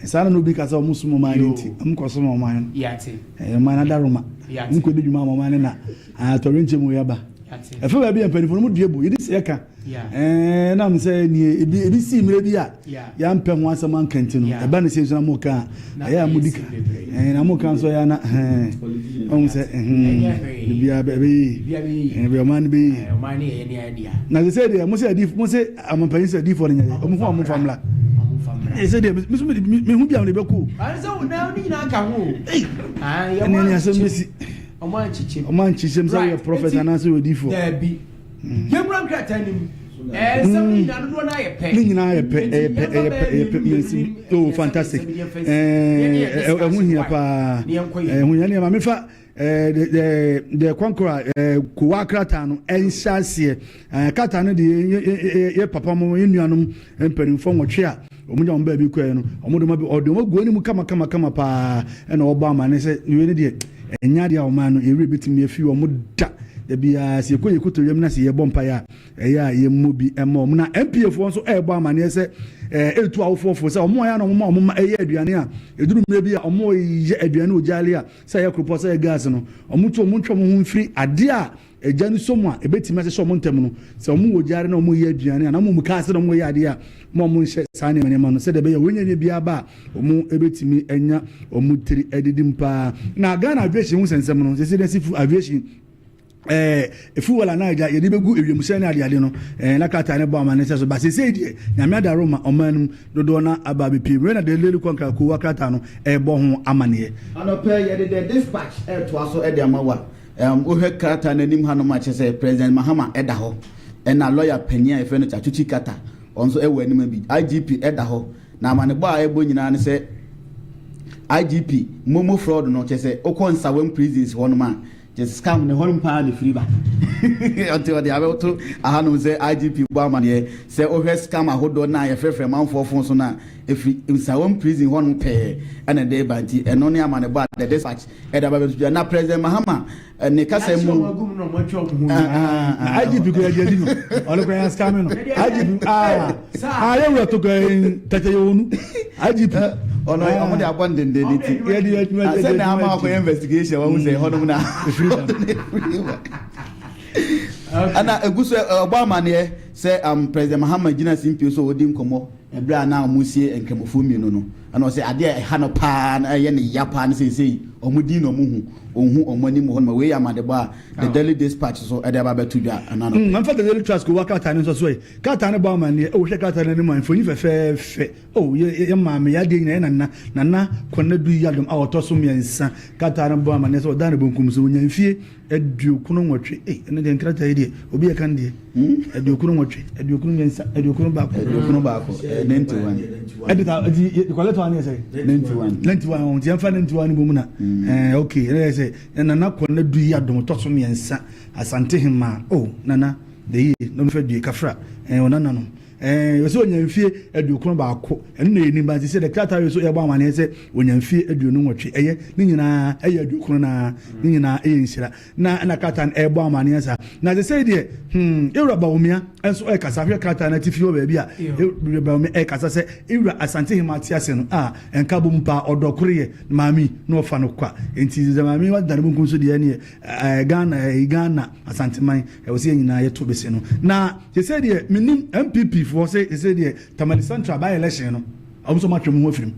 Saa na na obi ka sɛ ɔmo som ɔman no nti ɔmo kɔ som ɔman no. Ɛyɛ ɔman no adaroma. Ɔmo kɔ di dwuma ama ɔman no na atɔwrenkyɛm wei aba. Ɛfɛ baabi a mpanyinfoɔ no mo dua bu yɛde sɛ yɛka. Ɛɛ nam sɛ nie ebi ebi sii mmerɛ bi a yɛampɛ ho asɛm anka nti no ɛba ne sɛ nso na mo ka a ɛyɛ a mo di ka. Ɛɛ na mo ka nso ɛyɛ na ɛɛ ɔmo sɛ ɛhɛn biribiara ɛbɛyɛ yie. Ɛɛ ɔman no bɛyɛ yie. Na sɛ sɛ deɛ mo sɛ adi mo sɛ amampanyin sɛ adiifoɔ no nyɛ dɛ ɔmo ho a ɔmo fa mmra. Ɛɛ sɛ deɛ me nso me ho bi a mede bɛkɔ o. Ɛne ne asɛm bɛsi. Ɔmo ankyekyem. Ɔmo ankyekyem sɛ woyɛ prɔfɛt anaasɛ woyɛ odiifoɔ. Daabi. Yɛnwura nkrataa no mu. Ɛɛ nsɛm no nyinaa dodoɔ no ara yɛ pɛ. Ne nyinaa yɛ pɛ, ɛyɛ pɛ, ɛyɛ pɛ, ɛyɛ pɛ. Mesi, oh fantastic. Ɛɛ ɛho hia paa. Ɛho hia. Ɛne maame fa ɛɛ the the the conqueror ɛɛ kowa krataa no ɛnhyɛ aseɛ. Ɛɛ krataa no de yɛ yɛ yɛ papa mo yɛ nuanom mpanimfoɔ nwɔtwe a wɔn gya wɔn baabi kɔɛ no, wɔn de wɔn abɛ ɔde wɔn agu anim kama kama kama paa ɛna ɔbɔ amane sɛ wei ne deɛ ɛnyɛ adeɛ a ɔman no yɛn werɛ bɛtumi afi wɔn da. Da biara sɛ yɛkɔ yɛn kotodwam na sɛ yɛbɔ mpaeɛ a, ɛyɛ a yɛmmɔ bi mma wɔn. Na NPA foɔ nso ɛrebɔ amaneɛ sɛ ɛretu awofoɔ fo sɛ wɔn a ɛyɛ na wɔn ma wɔn mma ɛyɛ aduane a ɛduru mmerɛ bi a wɔyɛ aduane wɔ gyaale a sɛ ɛyɛ koropɔ sɛ ɛyɛ gas no, wɔn tu wɔn ntwe wɔn ho mfiri adeɛ a Agya no sɔ mu a, ebetumi ahyehyɛ wɔn ntɛm no. Sɛ wɔwɔ gyaade na wɔreyɛ aduane anaa wɔwɔ mukaase na wɔreyɛ ade a, mma wɔnhyɛ saa nneɛma nneɛma no sɛdeɛ ɛbɛyɛ a wɔnya nneɛma biara ba a, wɔbetumi anya wɔn tiri adidi mu paa. Na Ghana aviation ho nsɛnsɛm no, sɛsɛ na sifu aviation ɛɛ fuel anaa agya yɛde bɛgu ewiemhyɛn ne adeade no ɛɛ na krataa no bɔ amane sɛ so ba sɛsɛ deɛ Nyame adaro ma ɔman no mu dodoɔ no aba abɛpie mu. Wei na Daily Conqueror kuo krataa no ɛrebɔ ho amaneɛ. Anɔpa yi yɛde The Dispatch retoa so de ama wo a, Um, wohwɛ krataa no anim hanom a, kyerɛ sɛ President Mahama da hɔ, ɛna lɔya panyin a yɛfrɛ no Tsatsu Tsikata, ɔno nso wɔ anim bi. IGP da hɔ, na amanebɔ a ɛbɔ nyinaa ne sɛ IGP Momo fraud no, kyerɛ sɛ wokɔ Nsawam prisons hɔnom a, kyerɛ sɛ scam no hɔnom paa na ɛfiri ba. Ɔte ɔde abɛto ahanom sɛ IGP bɔ amaneɛ sɛ wohwɛ scam ahodoɔ no a yɛfrɛfrɛ manfoɔ fon so no a, ɛfiri Nsawam prison hɔnom pɛɛ ɛna ɛde ba nti ɛno ne amanebɔ a The Dispatch Ɛde aba bɛto dwa na President Mahama ne kasa mu. Na IGP kura di adi no ɔno kura yɛn scam no IGP aa aa yɛ wura to kura yɛn tɛtɛ yɛ wɔn IGP. Ɔno ɔmo de abɔ ndenden ne ti. Yɛ di adwuma sɛ na ama akɔyɛ investigation wɔn sɛ hɔnom na. Ɛna egu so ɔbɔ amaneɛ sɛ um, President Mahama gyina simpie so ɔdi nkɔmɔ ɛberɛ a na wɔn sie nkramofoɔ mmienu no. Ɛna ɔsɛ adeɛ a ɛha no paa na ɛyɛ ne ya paa ne seesei wɔn din na wɔn hu, ɔnhu wɔn anim wɔ hɔ nom. Wei yɛ amanebɔ a The Daily Dispatch nso de aba abɛto dwa ɛna anɔpa yi. Ɛmfa The Daily Trust kowa krataa no nso so ɛ. Krataa no bɔ amanneɛ, oh, wohwɛ krataa no anim a, mfonyin fɛfɛɛfɛ, oh, yɛ, yɛ maame, yɛ adeɛ nyinaa, yɛ nana, Nana Konadu Yiadom a ɔtɔ so mmiɛnsa. Krataa no bɔ amanneɛ sɛ ɔdaa ne bonkum so, ɔnyaa mfie 98, ei, ɛno deɛ nkrataa yi deɛ, obi ɛka no deɛ, 98, 93, 91. 91, 91. Ɛde ta, ɛdi, kɔlɛtɔ ani yɛ sɛ? 91. 91, ɔn, nti yɛmfa 91 no bɔ mu na, ɛɛ, ok, ɛna yɛ sɛ, Nana Kɔnadu yi adom ɔtɔ so mmiɛnsa, Asante Hemaa, oh, Nana, de yie, na ɔmfa due, kafra, ɛɛ, ɔnananom. Ɛɛ, ɔsɛ ɔnya mfie 91, ɛno na yɛnim, but sɛ deɛ krataa wei so yɛbɔ amaneɛ sɛ ɔnya mfie 28, ɛyɛ, ne nyinaa ɛyɛ 90 no ara, ne nyinaa ɛyɛ nhyira. Na ɛna krataa no ɛrebɔ amaneɛ saa. Na sɛsɛi deɛ, hmm, Ewura Bawumia nso ɛrekasa, hwɛ krataa no atifi hɔ baabi a Ewura Bawumia ɛrekasa sɛ Ewura Asante Hemaa te ase no, ah, nka bom paa, ɔdɔ koro yɛ maame yi, na ɔfa no kwa. Enti sɛ maame yi wadane bonkum so deɛ ɛneɛ, ɛɛ, Ghana, ɛɛ, Ghana, Asanteman, Ɛwɔ sɛ yɛn nyinaa yɛto bese no. Na sesei deɛ menim NPP foɔ sɛ sesei deɛ Tamale Central by election no wɔn nso wɔn atwe wɔn ho afiri mu.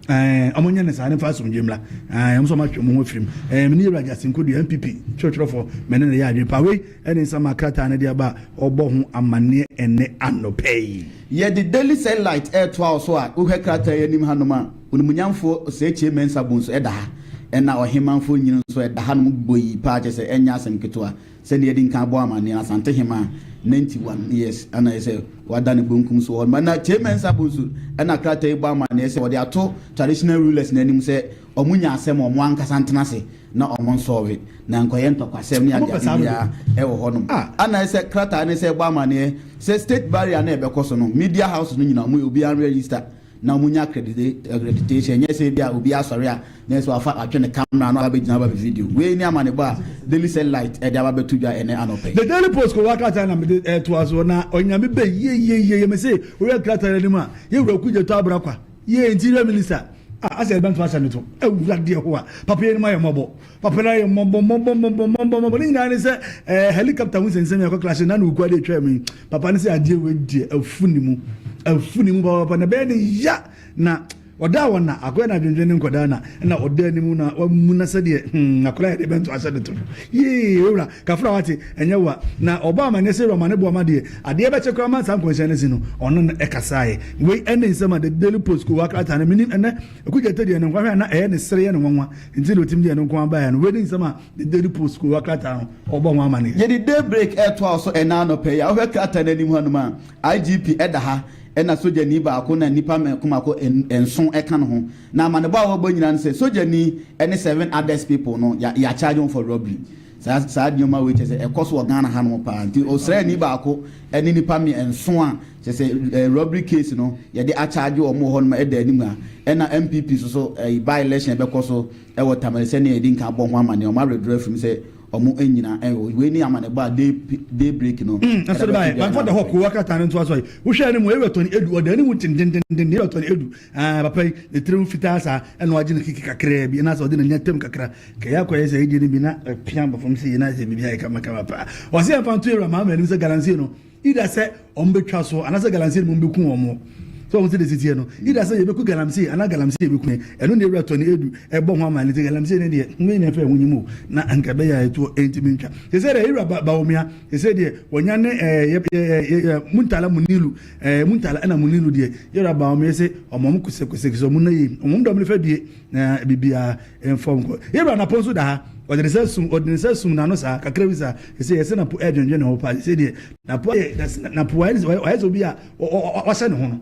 Ɛɛ wɔn nyɛ ne saa ne nfa asomdwe mmra. Ɛɛ wɔn nso wɔn atwe wɔn ho afiri mu. Ɛɛ mene Yewura Justin Kodua NPP twerɛtwerɛfoɔ mene ne yɛ adwene pa. Wei ɛne nsɛm a krataa no de aba a ɔbɔ ho amaneɛ ɛnɛ anɔpa yi. Yɛde Daily Sunlight retoa wo so a, wohwɛ krataa yi anim hanom a, Onimunyamfoɔ Osei Kyei Mensah Bonsu da ha, ɛna Ɔhemanfoɔ Nyini nso da hanom gboii paa kyerɛ sɛ ɛnyɛ asɛm ketewa. Sɛdeɛ yɛadi nkan abɔ amanneɛ no, Asante Hemaa, 91 years, ɛna ɛyɛ sɛ wada ne bonkum so wɔ hɔ nom. Ɛna Kyei Mensah Bonsu ɛna krataa yi bɔ amanneɛ sɛ wɔde ato traditional rulers no anim sɛ wɔn nya asɛm a wɔn ankasa ntena ase na wɔn nsɔlve na nkɔyɛ ntɔkwasɛm ne adeade biara ɛwɔ hɔ nom. Ɛna ɛyɛ sɛ krataa no sɛ ɛbɔ amanneɛ sɛ state barrier no a ɛbɛkɔ so no, media houses no nyinaa wɔn obiara register na wɔn nya accreditation, ɛnyɛ sɛ ebi a obi asɔre a na ɛsɛ wafa atwe ne camera na wabɛgyina aba bɛ video. Wei ne amanebɔ a Daily Sunlight ɛde aba bɛto dwa ɛnɛ anɔpa yi. The Daily Post kɔ wa krataa na mede ɛtoa so na Onyame bɛ yie yie yie mese wohwɛ krataa no anim a yɛ wura Kudjetɔ Abrakwa. Yee interior minister ah asɛ ɛbɛnto ahyɛ ne to. Awurade Yehowa, papa yi anim ayɛ mmɔbɔ. Papa no ayɛ mmɔbɔ mmɔbɔ mmɔbɔ mmɔbɔ mmɔbɔ. Ne nyinaa ne sɛ ɛɛ helicopter ho nsɛnsɛm yɛ kɔ clash na na okua de atwa mu yi. Papa no sɛ adeɛ wei deɛ afu ne mu. Afu ne mu papapa na ɛbɛyɛ ne ya na Ɔdaa wɔn na akɔyɛ no adwendwen ne nkɔdaa na na ɔda anim na wamuna sɛdeɛ hmm akwadaa yɛde bɛnto ahyɛ ne to no. Yee owura kafra wate ɛnyɛ wa na ɔbɔ amaneɛ sɛ ewura ne boama deɛ adeɛ bɛkye koraa ma saa nkɔnhyɛ no si no ɔno no ɛkasaeɛ. Wei ɛne nsɛm a The Daily Post kowaa krataa no menim ɛnɛ Akugyate deɛ ne nkwahwɛ a na ɛyɛ ne sere yɛ ne nwanwa nti na ɔtumi de ɛno nko ara baeɛ no. Wei ne nsɛm a The Daily Post kowaa krataa no ɔbɔ ho amaneɛ. Yɛde Daybreak retoa wo so ɛnnɛ anɔpa yi a, wohwɛ krataa no anim hanom a, IGP da ha, ɛna sogyani baako na nnipa mmaako mmaako nson ka ne ho. Na amanebɔ a wɔbɔ nyinaa ne sɛ sogyani ne seven others people no yɛacharge wɔn for robbery. Saa saa nneɛma wei kyerɛ sɛ ɛkɔ so wɔ Ghana hanom paa. Nti ɔsraani baako ne nnipa nson a kyerɛ sɛ robbery case no yɛde acharge wɔn wɔ hɔnom ɛda anim ha. Ɛna NPP nso so by election ɛbɛkɔ so wɔ Tamale sɛnea yɛdi nkan abɔ ho amaneɛ wɔn awithdraw afiri mu sɛ Ɔmo nnyina ɛ wei ne amanebɔ a day day break no. Ɛso de baeɛ manfa da hɔ kowa krataa no ntoa so yi wohwɛ anim ewura Tony Edu ɔda anim tentententen ewura Tony Edu ah papa yi ne tiri ho fitaa saa ɛna wagye ne kiki kakraa bi ɛna sɛ ɔde n'ani atam kakra kɛyɛ akɔyɛ sɛ ɛdeɛ no bi na ɛpia bɔ fam sɛ yi na sɛ biribi ayɛ kamakama paa ɔsɛ yɛmfa nto ewura Mahama anim sɛ galamsey no Either sɛ wɔn bɛtwa so anaasɛ galamsey no mu bɛku wɔn. So wɔn sɛ de siteɛ no, either sɛ yɛbɛku galamsey anaa galamsey yɛbɛku yɛn. Ɛno na Ewura Tony Adu ɛbɔ ho amane nti galamsey no deɛ mo nyinaa fɛ ho nyim o na anka ɛbɛyɛ a ɛtoɔ ɛntumi ntwa. Sɛsɛ deɛ Ewura ba Bawumia sɛsɛ deɛ wɔnya ne ɛɛ yɛ yɛ yɛ Muntala Munilu ɛɛ Muntala ɛna Munilu deɛ Ewura Bawumia sɛ ɔmo ɔmo kosɛkosɛ ɔmo na yie ɔmo ɔmo dɔm no fɛ bie na biribiara Mfa nkɔ. Yɛn wura Napo nso da ha. Ɔde ne nsa sum, ɔde ne nsa sum n'ano saa, kakra bi saa. Ɛsɛ yɛsɛ Napo ɛredwendwen ne ho paa. Ɛsɛ deɛ Napo ayɛ, Napo ayɛ sɛ ɔyɛ sɛ obi a wahyɛ ne ho no.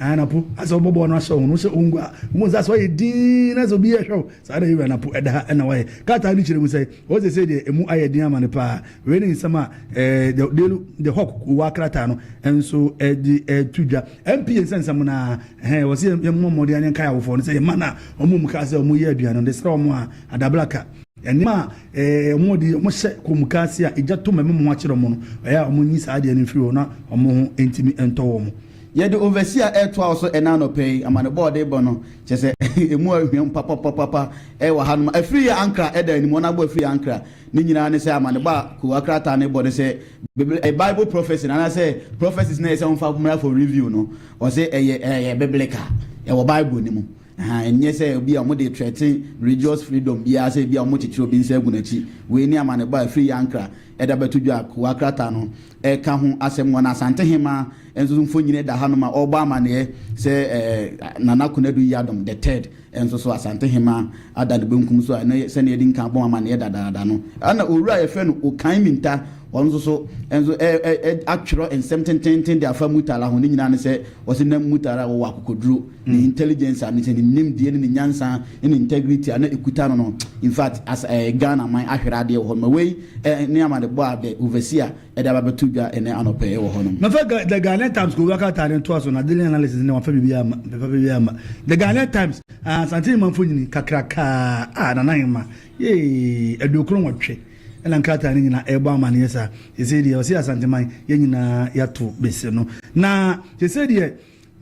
Ah, Napo, asɛ ɔbɔ bɔɔl no ahyɛ ho no, sɛ ɔngu a, wɔn nsa sɛ ɔyɛ din na sɛ obi yɛ hwɛ o. Saa na yɛn wura Napo ɛda ha ɛna wayɛ. Krataa no kyerɛ mu sɛ, ɔsɛ sɛ deɛ emu ayɛ den ama no paa. Wei ne nsɛm a ɛɛ the Daily, the Hawk wɔ krataa no nso ɛde ɛto dwa. MP nsɛnsɛm no ara. Ɛhɛn, wɔse yɛmmɔ mmɔden na yɛnkae awofoɔ no sɛ yɛn mma no a wɔn mu kaa sɛ wɔyɛ aduane no, de srɛ wɔn a, adabraka. Nneɛma a ɛɛ wɔde wɔhyɛ kɔnmuka ase a egya tɔ mu a ɛma wɔn ho akyere wɔn no, ɛyɛ a wɔnyi saa adeɛ no mfiri hɔ na wɔn ho ntumi ntɔ wɔn. Yɛde Overseer retoa wo so ɛnnɛ anɔpa yi, amanebɔ a ɔde rebɔ no, kyerɛ sɛ ɛmu ahwam papapapapa wɔ hanom. Afiri yɛ ankra da anim, wɔn abɔ afiri yɛ ankra. Ne nyinaa ne sɛ amanebɔ a kowa krataa no rebɔ ne sɛ Bible prophecy no anaasɛ prophecies no a ɛyɛ sɛ wɔmfa mmra for review no, Ɔse ɛyɛ ɛyɛ biblical, ɛwɔ bible no mu. Ahaa ɛnyɛ sɛ obi a wɔde threaten religious freedom biara sɛ ebi a wɔkyekyere obi nsa agu n'akyi. Wei ne amanebɔ a ɛfiri Yankra ɛde abɛto dwa a Kowa krataa no ɛka ho asɛm wɔ na Asante Hemaa nso so mfonyin da hanom a ɔrebɔ amaneɛ sɛ ɛɛ Nana Konadu Yiadom the third nso so Asante Hemaa ada ne benkum so a ɛno yɛ sɛnea yɛadi nkan abɔ ho amanneɛ dadaada no. Ɛna owura a yɛfrɛ no Okan Minta, ɔno nso so nso ɛ ɛ ɛ atwerɛ nsɛm tenteenten de afa Murtala ho. Ne nyinaa ne sɛ ɔse na Murtala wɔwɔ akokoduro, ne intelligence a, ne sɛ ne nimdeɛ ne ne nyansa ne ne integrity a na ɛkuta no no, in fact, as ɛ Ghana man ahwere adeɛ wɔ hɔ. Ma wei ɛ ne amanebɔ a the overseer de aba bɛto dwa ɛnnɛ anɔpa yi wɔ hɔnom. Mafa The Ghanaian Times kowa krataa no ntoaso na Daily Analysis no deɛ wɔamfa biribiara amma, papa biara amma. The Ghanaian Times, ah, Asante Hemma mfonini kakrakaa, ah, Nana Hemma, yee, 98 ɛna nkrataa no nyinaa ɛrebɔ amaneɛ saa. Seesei deɛ ɔse Asanteman yɛn nyinaa yɛato bese no. Na seesei deɛ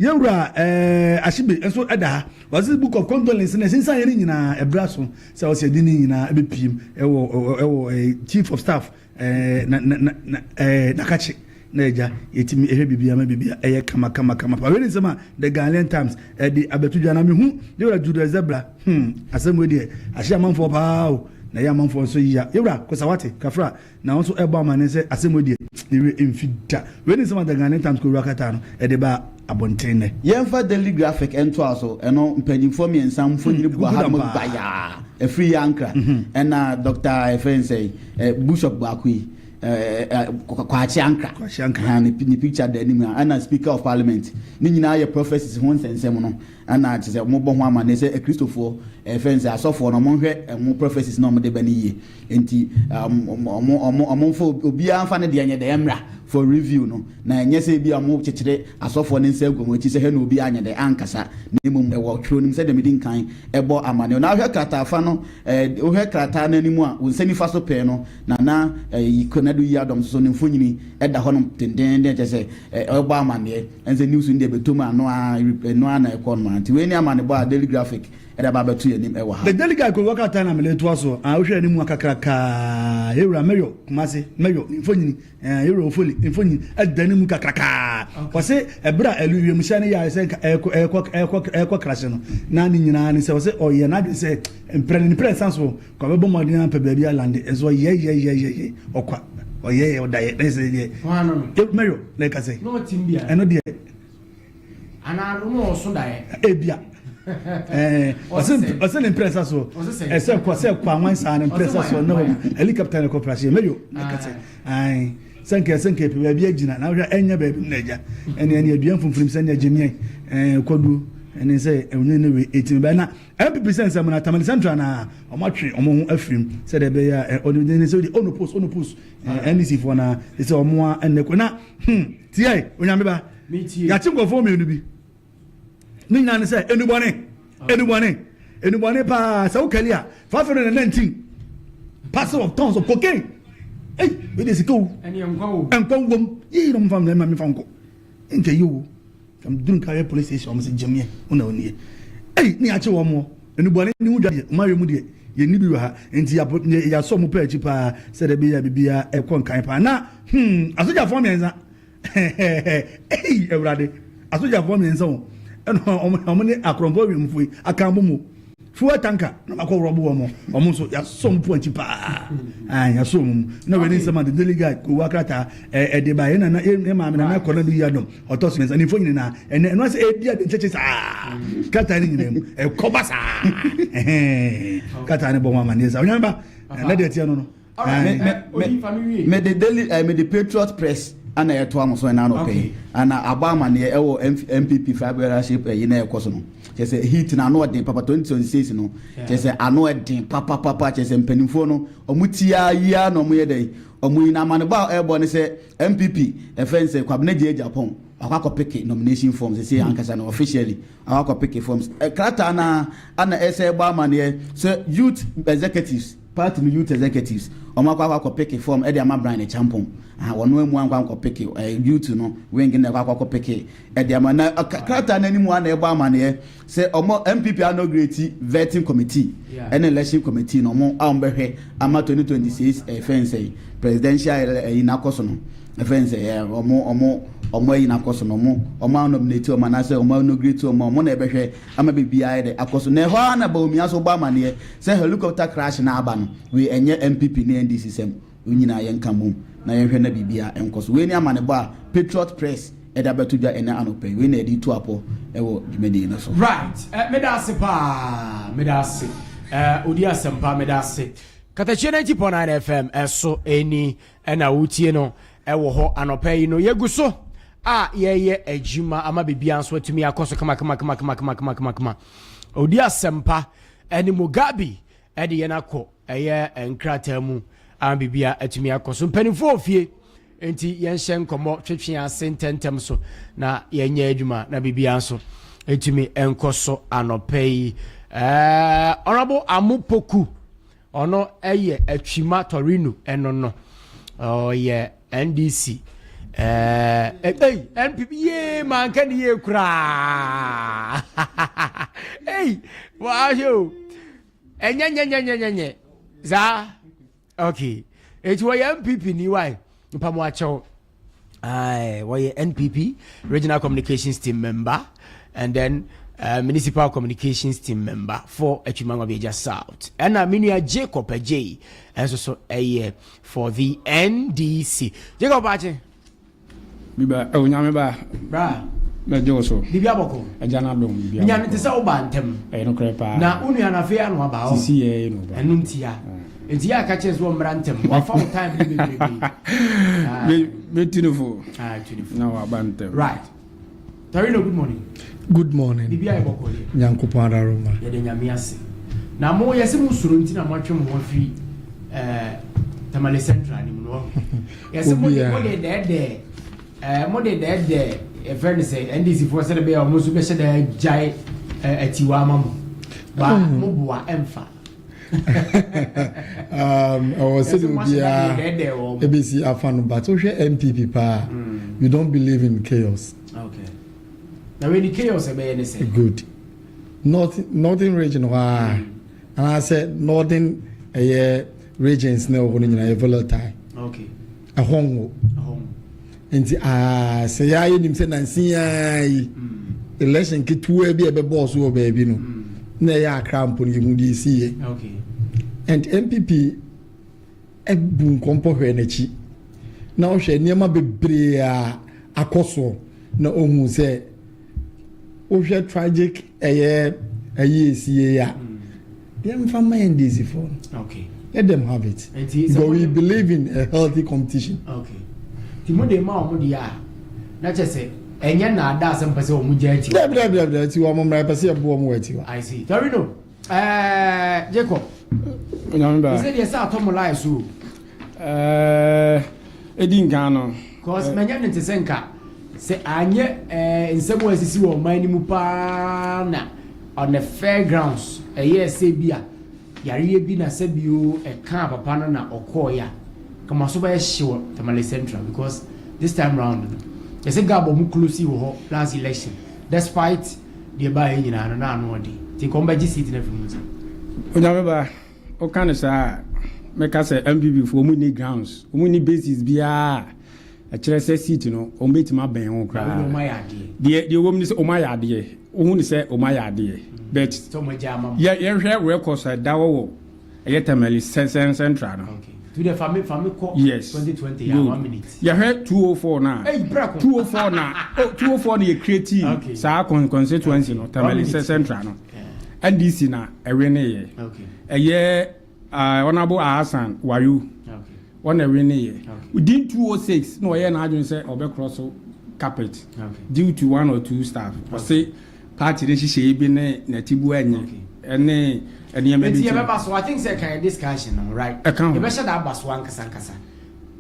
Yɛwura eh, Ashibe nso da ha. Ɔse Book of Condolence no ɛsensan yɛn nyinaa ɛberɛ aso sɛ ɔsɛ yɛde ne nyinaa ɛbɛpiem ɛwɔ ɛwɔ eh, Chief of Staff Ɛɛ na na na na ɛɛ nakakye na agya yɛtumi ɛhwɛ biribi ama biribi a ɛyɛ kama kama kama pa. Wei ne nsɛm a The Ghanaian Times ɛde abɛto dwa na mehu yɛwura Julius Zebra hmm asɛm wei deɛ ahyɛ amanfoɔ paa o na ɛyɛ amanfoɔ nso ya. Yɛwura Kosawate Kafra na wɔn nso ɛbɔ amane sɛ asɛm wei deɛ ne werɛ mfi da. Wei ne nsɛm a The Ghanaian Times kɔwura krataa no ɛde ba abɔnten nnɛ. Yɛmfa Daily Graphic ntoa so, ɛno mpanyimfoɔ mmiɛnsa mfonini gu ha nom bayaa, ɛfiri Yankra, ɛna Dr. ɛfrɛ no sɛn, Bishop baako yi, Kwakye Ankra, ne picture da anim ha, ɛna Speaker of Parliament, ne nyinaa yɛ prophecies ho nsɛnsɛm no, ɛna kyerɛ sɛ wɔbɔ ho amanneɛ sɛ Akristofoɔ, ɛfrɛ no sɛ asɔfoɔ no, wɔnhwɛ wɔn prophecies na wɔde ba no yie, nti wɔn wɔn wɔn mfa obiara mfa ne deɛ nyɛ dɛ mmra. for review no. Na ɛnyɛ sɛ ebia wɔkyekyere asɔfoɔ no nsa agu wɔn akyi sɛ hwɛ na obi anyɛ dɛ ankasa, na mmom ɛwɔ twerɛ no mu sɛdeɛ medi nkan bɔ amanneɛ. Na wohwɛ krataafa no, eh, wohwɛ krataa no anim a, wo nsa nifa so pɛɛ no, na na eh, Konadu Yiadom nso so ne mfonini da hɔnom dendeenden, kyerɛ sɛ eh, ɔrebɔ amanneɛ. Ɛne sɛ news no deɛ bɛtɔ mu a, ɛno ara, ɛno ara na ɛkɔ no ara. Nti wei ne amanebɔ a Daily Graphic de aba abɛto yɛn anim wɔ ha. The Daily Guide kɔ krataa na mede retoa soɔ. Ah, wohwɛ anim a kakrakaa, yɛwura Mayor Kumasi, Mayor ne mfonini. Ɛɛ Euro Ofoli mfonyin da ne mu kakrakaa. Ɔse ɛberɛ a ɛlu wiemhyɛn no yɛɛ sɛ nka ɛrekɔ ɛrekɔ ɛrekɔ ɛrekɔ krahye no na ne nyinaa ne sɛ ɔse ɔyɛ n'adwene sɛ mprɛ ne mprɛ nsa so kɔ bɛbɔ mmɔden apɛ baabi alande nso ɔyɛ yɛ yɛ yɛ yɛ ɔkwa ɔyɛ yɛ ɔdayɛ na ɛsɛ deɛ Mario na ɛka sɛ ɛno deɛ Anaa no na ɔso daeɛ. Ebia. Ɛɛ ɔsɛ ɔsɛ ne mprɛsa so. Ɛsɛ kɔ sɛ kɔ anwan saa ne mprɛsa so na wɔn helicopter na kɔ prase mɛyo na kɛsɛ. Ayi sɛ nkɛ sɛ nkɛ pɛ baabi agyina na wohwɛ ɛnyɛ baabi na agya. Ɛne ɛne aduan funfunim sɛ ne agyemiɛ ɛɛ kɔduo ɛne sɛ ɛwunye ne wei etimi bɛn na NPP sɛ nsɛm na Tamale Central na wɔn atwe wɔn ho afirim sɛ deɛ ɛbɛyɛ a ɔne ne sɛ ɔno post ɔno post NDC foɔ na sɛ wɔn a ɛnɛ kɔ na hmm tiɛ onyame ba. Yɛakye nkurɔfoɔ mmienu bi. Ne nyinaa ne sɛ enubɔne, enubɔne, enubɔne paa. Sɛ wokali a, 519 parcel of tons of cocaine. Ei, wei de sika o. Nkwa wom. Yii na ɔmfa mma mefa nkɔ. Nka yi o. Kam duru nka yɛ police station ɔmo sɛ gyemiɛ, wo na onie. Ei, ne yɛakye wɔn mo. Enubɔne ne ho dwa deɛ, ɔmo ayɛ mu deɛ, yɛnni bi wɔ ha. Nti yɛasɔ ɔmo pɛ akyi paa sɛdeɛ ɛbɛyɛ a biribiara ɛkɔ nkan paa. Na, hmm, asogyafoɔ mmiɛnsa. Ei Awurade, asogyafoɔ mmiɛnsa o, ɛna wɔn wɔn ne akorɔmfoɔ awiemfoɔ yi aka abom o. Fuel tanker na makɔ rɔbo wɔn, wɔn nso yɛasɔ wɔn po akyi paa. Ayi yɛasɔ wɔn mu. Na wei ne nsɛm a the Daily Guide kowa krataa ɛde ba yɛn nana yɛn maame nana kɔ na do yi adɔm ɔtɔ so mmiɛnsa ne mfo nyinaa ɛnɛ ɛno ase ɛdi ade nkyɛkyɛ saa krataa ne nyinaa mu ɛkɔba saa ɛhɛn krataa ne bɔ ho amaneɛ saa onyame ba ɛnɛ deɛ ɛteɛ no no. Mede daily eh, mede Patriot Press ana ɛtoa mo so ɛna anɔpɛ yi ana abɔ amaneɛ ɛwɔ NPP flag-bearership ɛyi na ɛkɔ so no kyerɛ sɛ heat na ano ɔden papa 2026 no kyerɛ sɛ ano ɛden papapapa kyerɛ sɛ mpanimfoɔ no ɔmo tia yia na ɔmo yɛ dɛn ɔmo yi na amanebɔ a ɛbɔ ne sɛ NPP ɛfɛn sɛ Kwabena Gyee Japan wakɔ akɔpeke nomination forms sɛ ankasa no officially akɔ akɔpeke forms krataa na ana ɛsɛ ɛbɔ amaneɛ sɛ youth executives Party no youth executives wɔn akɔ akɔ akɔ peke form ɛde ama Brian Acheampong aha wɔn amu ankɔ ankɔ peke ɛɛ youth no wing na ɛkɔ akɔ akɔ peke ɛde ama na krataa n'anim a na ɛbɔ amaneɛ sɛ wɔn NPP inaugurate vetting committee ɛne election committee na wɔn a wɔn bɛhwɛ ama 2026 ɛɛ fɛn sɛ presidential ɛyi n'akɔ so no ɛfɛn sɛ ɛɛ wɔn wɔn wɔn ayi n'akɔ so no wɔn wɔn anominate wɔn anaasɛ wɔn inaugurate wɔn wɔn na ɛbɛhwɛ ama biribiara ayɛ dɛ akɔ so. Na ɛhɔ ara na Bawumia nso bɔ amaneɛ sɛ helicopter crash no aba no, wei ɛnyɛ NPP ne NDC sɛm, wei nyinaa yɛnka mmom na yɛnhwɛ na biribiara nkɔ so. Wei ne amanebɔ a Patriot Press de abɛto dwa ɛnnɛ anɔpa yi. Wei na yɛde retu apɔ wɔ dwumadie no so. Right, eh, meda ase paa, meda ase. Eh, odi asɛmpa, meda ase. Katakyie 90.9 FM ɛso ɛni Ɛna wotie no wɔ hɔ anɔpa yi no. Yɛgu so a yɛreyɛ adwuma ama biribiara nso atumi akɔ so kama. Odi asɛmpa ɛne Mugabe ɛde yɛn akɔ ɛyɛ nkrataa mu ama biribiara atumi akɔ so. Mpanimfoɔ wɔ fie nti yɛnhyɛ nkɔmmɔ twetwe ase ntɛntɛm so na yɛnyɛ adwuma na biribiara nso atumi nkɔ so anɔpa yi. Ɛɛ Honorable Amopoku Ɔno yɛ Atwima Torino ɛno no ɔyɛ NDC ɛɛ ei NPP yee manka ne yie koraa ei wahwɛ o ɛnyɛ nyɛ nyɛ nyɛ nyɛ nyɛ saa okay eti wɔyɛ NPP ni wae mpamoakyɛw. Aye, wɔyɛ NPP Regional Communications Team member and then Municipal Communications Team member for Atwima-Nwabiagya South. Ɛna me nua Jacob Adjei nso so ɛyɛ for the NDC. Jacob Akye. Biba, oh, nyame ba. Bra. Mɛgye wo so. Biribi abɔkɔ. Agya no adom. Biribi abɔkɔ. Nyame te sɛ woba ntɛm. Ɛyɛ nokorɛ paa. Na wo nua no afei ano aba hɔ. Sisi yɛ no ba. Ɛno ntia. Nti yɛ aka kyerɛ sɛ wɔmmra ntɛm. Wafa wo time no bebrebe. Me tu no fo. Ah, tu no fo. Na waba ntɛm. Right. Torino, good morning. Good morning. Biribi ayɛ bɔkɔ deɛ. Nyankopɔn adaroma. Yɛde Nyame ase. Na mo yɛsɛ mo suro nti na moatwe mo ho afiri ɛɛ. Tamale Central ne mu no wahu. Yɛsɛ mo de mo de dɛɛdɛɛ ɛɛ mo de dɛɛdɛɛ yɛfrɛ no sɛ NDC foɔ sɛde bɛyɛ ɔmo nso bɛhyɛ dɛ gyae ɛɛ atiwa ama mo. Ba mo boa ɛmfa. Ɛwɔ sɛdeɛ obiara ɛbɛsi afa no but wohwɛ NPP paa you don't believe in chaos. Okay. Na wei ni chaos ɛbɛyɛ ne sɛ. Good. North northern region hɔ a anaasɛ northern ɛyɛ regions na ɛwɔ hɔ no nyinaa yɛ volatile. Okay. Ɛhɔ nwo. Nti aa sɛ yɛa yɛnim sɛ nansi aa yi election ketewa bi a ɛbɛbɔɔ so wɔ baabi no na ɛyɛ Accra mpo no yɛhu deɛ ɛsiiɛ. Okay. And NPP bu nkɔmpɔ hwɛ n'akyi na ɔhwɛ nneɛma bebree a akɔ soɔ na ɔhu sɛ wohwɛ tragic ɛyɛ ɛyi esie a yɛmfa ma NDC foɔ no. Okay. Let them have it. Nti, because we believe in a healthy competition. Okay. Nti mo de ma wɔn deɛ a na kyerɛ sɛ ɛnyɛ naadaa sɛ mpɛ sɛ wɔn gya atiwa. Dabi dabi dabi dabi atiwa wɔn mmara pɛ sɛ yɛbo wɔn wɔ atiwa. I see. Torino, ɛɛ Jacob. Onyame ba. Ɛsɛ deɛ sɛ atɔ mo line so. Ɛɛ edi nkan no. Cause mɛnyɛ ne te sɛ nka sɛ anyɛ ɛɛ nsɛm a esisi wɔ ɔman no mu paa na on the fair grounds ɛyɛ sɛ bi a yareɛ bi na sɛ bio ɛkaa papa no na ɔkɔɔeɛ a nka mo aso bɛyɛ hye wɔ Tamale Central because this time round no yɛsɛ gab ɔmo close wɔ hɔ last election despite deɛ baayɛ nyinaa no na ano ɔden nti nka ɔmo bɛgye seat no afiri mu nsam. Onyame ba, woka no saa a, mɛka sɛ NPP foɔ ɔmo nni grounds, ɔmo nni basis biara a ɛkyerɛ sɛ seat no ɔmo bɛtumi abɛn ho koraa. Ɔmo ayɛ adeɛ. Deɛ ɛwɔ mu ne sɛ ɔmo ayɛ adeɛ, wohu ne sɛ ɔmo ayɛ adeɛ but Sɛ ɔmo agya ama mo. yɛ yɛhwɛ records a ɛda hɔ wɔ ɛyɛ Tamale Central no. Okay. Tu deɛ fa me fa me kɔ Yes. 2020 ya Good. 1 minute. Yɛhwɛ 204 no a. Hey, prɛko. 204 na oh, 204 no yɛ create Okay. saa constituency no Tamale One minute. Central no. NDC na ɛwe ne yɛ. Okay. Ɛyɛ Honourable Ahasan Wayo. Okay. Wɔn na ɛwe ne yɛ. Okay. Within 206 na ɔyɛ n'adwene sɛ ɔbɛkorɔ so carpet. Okay. Due to one or two staff. Ɔse party ne nhyehyɛeɛ bi ne n'atibu ɛnyɛ. Okay. Ɛne nneɛma bi Nti nti. yɛbɛba so I think sɛ kan yɛ discussion no right. Ɛka ho. Yɛbɛhyɛ da aba so ankasa ankasa.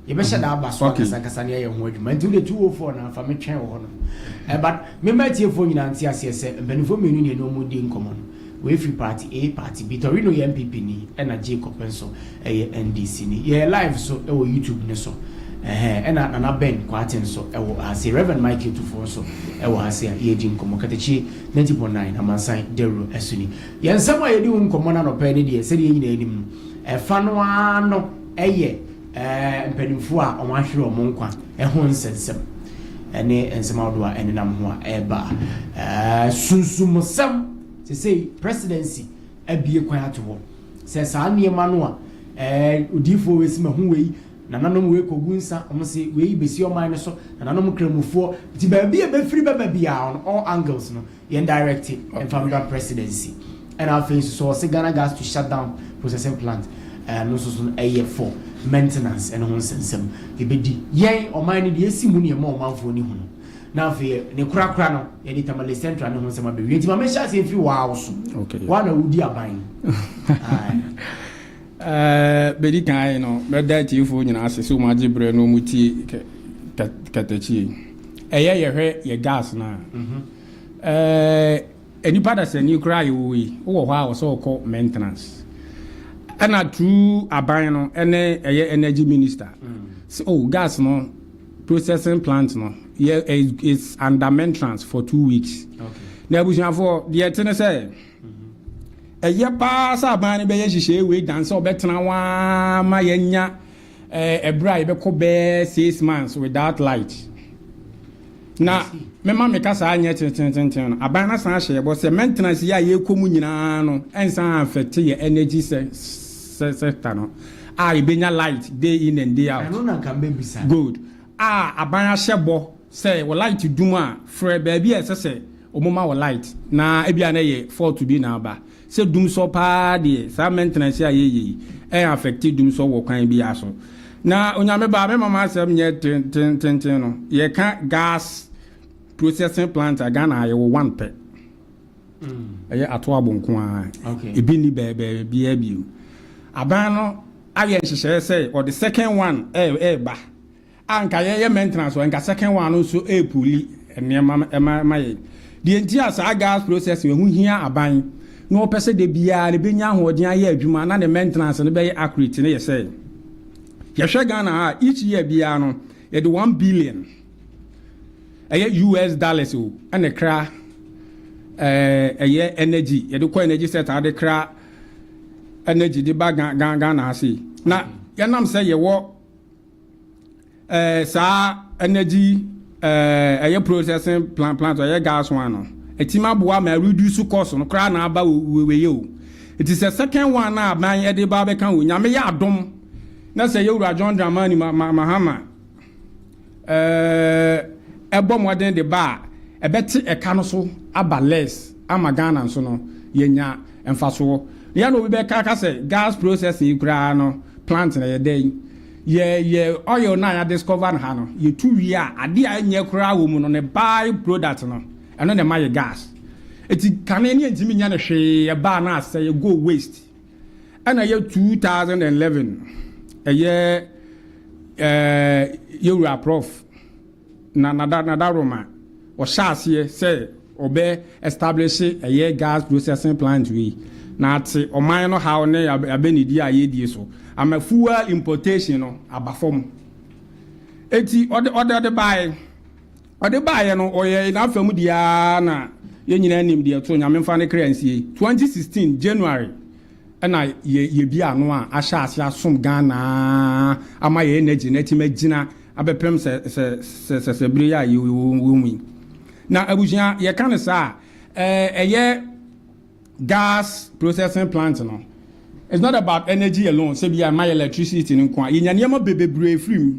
Yɛbɛhyɛ da aba so ankasa ankasa ne yɛyɛ ho adwuma. Nti wode 204 na fa metwɛn wɔ hɔ no. But mema atiefoɔ nyinaa nte aseɛ sɛ mpanimfoɔ mmienu ne ɛne wɔn di nkɔmmɔ no. Wei firi party A, party B. Torino yɛ NPP ni ɛna Jacob nso ɛyɛ NDC ni. Yɛyɛ live so ɛwɔ YouTube ne so. Ɛhɛn ɛna Nana Ben Kwate nso ɛwɔ ha se. Reverend Michael Tufoɔ nso ɛwɔ ha se a yɛredi nkɔmmɔ. Katakyie 90.9 Amansan Dawuro ɛso ni. Yɛn nsɛm a yɛdi ho nkɔmmɔ no anɔpa yi ne deɛ sɛdeɛ yɛn nyinaa nim no, ɛfa no ara no ɛyɛ ɛɛ mpanimfoɔ a wɔahwere wɔn nkwa ɛho nsɛnsɛm ɛne nsɛm ahodoɔ a ɛnenam ho a ɛreba. Ɛɛ sunsumsɛm sesei presidency abue kwan ato hɔ sɛ saa nneɛma no a ɛɛ odiyifoɔ wei si ma hu wei nananom wei kɔgu nsa wɔn se wei bɛsi ɔman no so nananom kramofoɔ nti baabi a bɛfiri bɛba biara on all angles no yɛn direct mfa mbra presidency. Ɛna afei nso so ɔse Ghana Gas to shut down processing plant ɛno nso so ɛyɛ for maintenance ɛno ho nsɛnsɛm yɛbɛdi yɛn ɔman no deɛ esi mu ne ɛma ɔmanfoɔ ne hu no na afei ne korakora no yɛde Tamale Central ne ho nsɛm abɛwie nti ma mehyɛ aseɛ mfiri waa so. Okay. Waa na wodi aban. Bɛdi kan no mɛda atiefoɔ nyinaa ase sɛ wɔn agye berɛ na wɔn tie katakyie. Ɛyɛ yɛhwɛ yɛ gas no a nnipa dasani koraa yɛwɔ yi wowɔ hɔ a wɔsɛ wɔkɔ maintenance ɛna true aban no ɛne ɛyɛ energy minister sɛ oh gas no processing plant no yɛ is under maintenance for 2 weeks. Na abusuafoɔ deɛ ɛte ne sɛ ɛyɛ paa sɛ aban no bɛyɛ nhyehyɛe wei dan sɛ ɔbɛtena waa ma yɛnya ɛberɛ a yɛbɛkɔ bɛɛ 6 months without light. Na mema meka saa nyɛ tentententen no aban no asan ahyɛ yɛbɔ sɛ maintenance yi a yɛkɔ mu nyinaa no ɛnsan affect yɛ energy sector no a yɛbɛnya light day in and day out. Ɛno na nka mbɛbisa. Good. A aban ahyɛ bɔ sɛ wɔ light dum a frɛ baabi a ɛsɛ sɛ ɔmo ma wɔ light na ebia na yɛ fault bi na aba sɛ dum sɔ paa deɛ saa maintenance a yɛyɛ yi ɛyɛ affect dum sɔ wɔ kwan bi aso. Na onyame ba mema ma asɛm nyɛ tententen no yɛka gas processing plant a Ghana yɛwɔ one pɛ. Ɛyɛ ato abo nko ara. Okay. Ebi ni bɛɛbɛɛ biara bio. Aban no ayɛ nhyehyɛeɛ sɛ ɔde second one ɛɛba a nka yɛyɛ maintenance wɔ nka second one no nso ɛɛpull nneɛma ɛma ma yɛ. Deɛ nti a saa gas processing ɛho hia aban na ɔpɛ sɛ de biara ne bɛnya ahoɔden ayɛ adwuma na ne maintenance no bɛyɛ accurate ne yɛ sɛ yɛhwɛ Ghana ha, each year biara no yɛde 1 billion, ɛyɛ US dollars o, ɛna kra ɛyɛ energy, yɛde kɔ energy sector de kra energy de ba Ghana ase. Na yɛnam sɛ yɛwɔ saa energy ɛyɛ processing plant ɛyɛ gas one no, ɛtumi aboa ma reduce cost no koraa na aba weweye o. Eti sɛ second one na aban yɛde ba bɛka o, Nyame yɛ adom na sɛ yɛwura John Dramani Mahama ɛbɔ mmɔden de ba a, ɛbɛte ɛka no so aba less ama Ghana nso no yɛnya mfasoɔ. Yɛn na obi bɛka ka sɛ gas processing yi koraa no plant na yɛ dɛn yɛ oil na yɛ discover no ha no, yɛtu wie a, adeɛ a ɛnyɛ koraa wɔ mu no, ne by product no, ɛno na ɛma yɛ gas. Eti kane ne yɛntumi nya no hwee, ɛbaa na asɛ yɛ go waste. Ɛna yɛ 2011 ɛyɛ yɛwura Prof na nadaroma ɔhyɛ aseɛ sɛ ɔbɛ establish ɛyɛ gas processing plant wei na ate ɔman no haw ne abɛnidi a yɛdie so ama fuel importation no aba fam. Eti ɔde baeɛ no, ɔyɛ n'afam deɛ na yɛn nyinaa nim deɛ to Nyame nfa ne kra nsie. 2016 January ɛna yɛ yɛbi ano a ahyɛ ase asom Ghana ama yɛ energy na ɛtumi agyina abɛpem sɛ bere yi a yɛwɔ mu yi. Na abusua, yɛka no saa, ɛyɛ gas processing plant no, it's not about energy alone. Sɛ bi a ma yɛ electricity no nko a, yɛnya nneɛma bebree firi mu.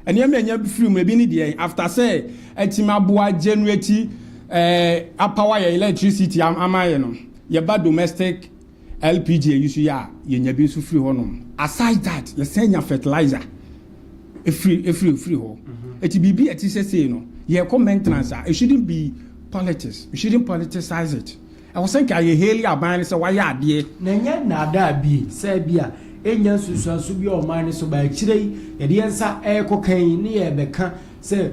Nneɛma yɛnya firi mu ebi ne deɛ, after sɛ ɛtumi aboa generate apower yɛ electricity ama yɛ no, yɛba domestic LPG eyi so yɛ a, yɛnya bi nso firi hɔnom. Aside that, yɛsɛn nya fertilizer efiri hɔ. Eti biribi a ɛte sɛ sei no, yɛkɔ maintenance a, it shouldn't be politics, we shouldn't politicize it. Ɛwɔ sɛ nka yɛ hail aban no sɛ wayɛ adeɛ. Na ɛnyɛ nnaadaa bi sɛ bi a ɛnya nsusuanso bi a ɔman no so ba akyire yi, yɛde yɛn nsa ɛrekɔ kan yi ne yɛbɛka sɛ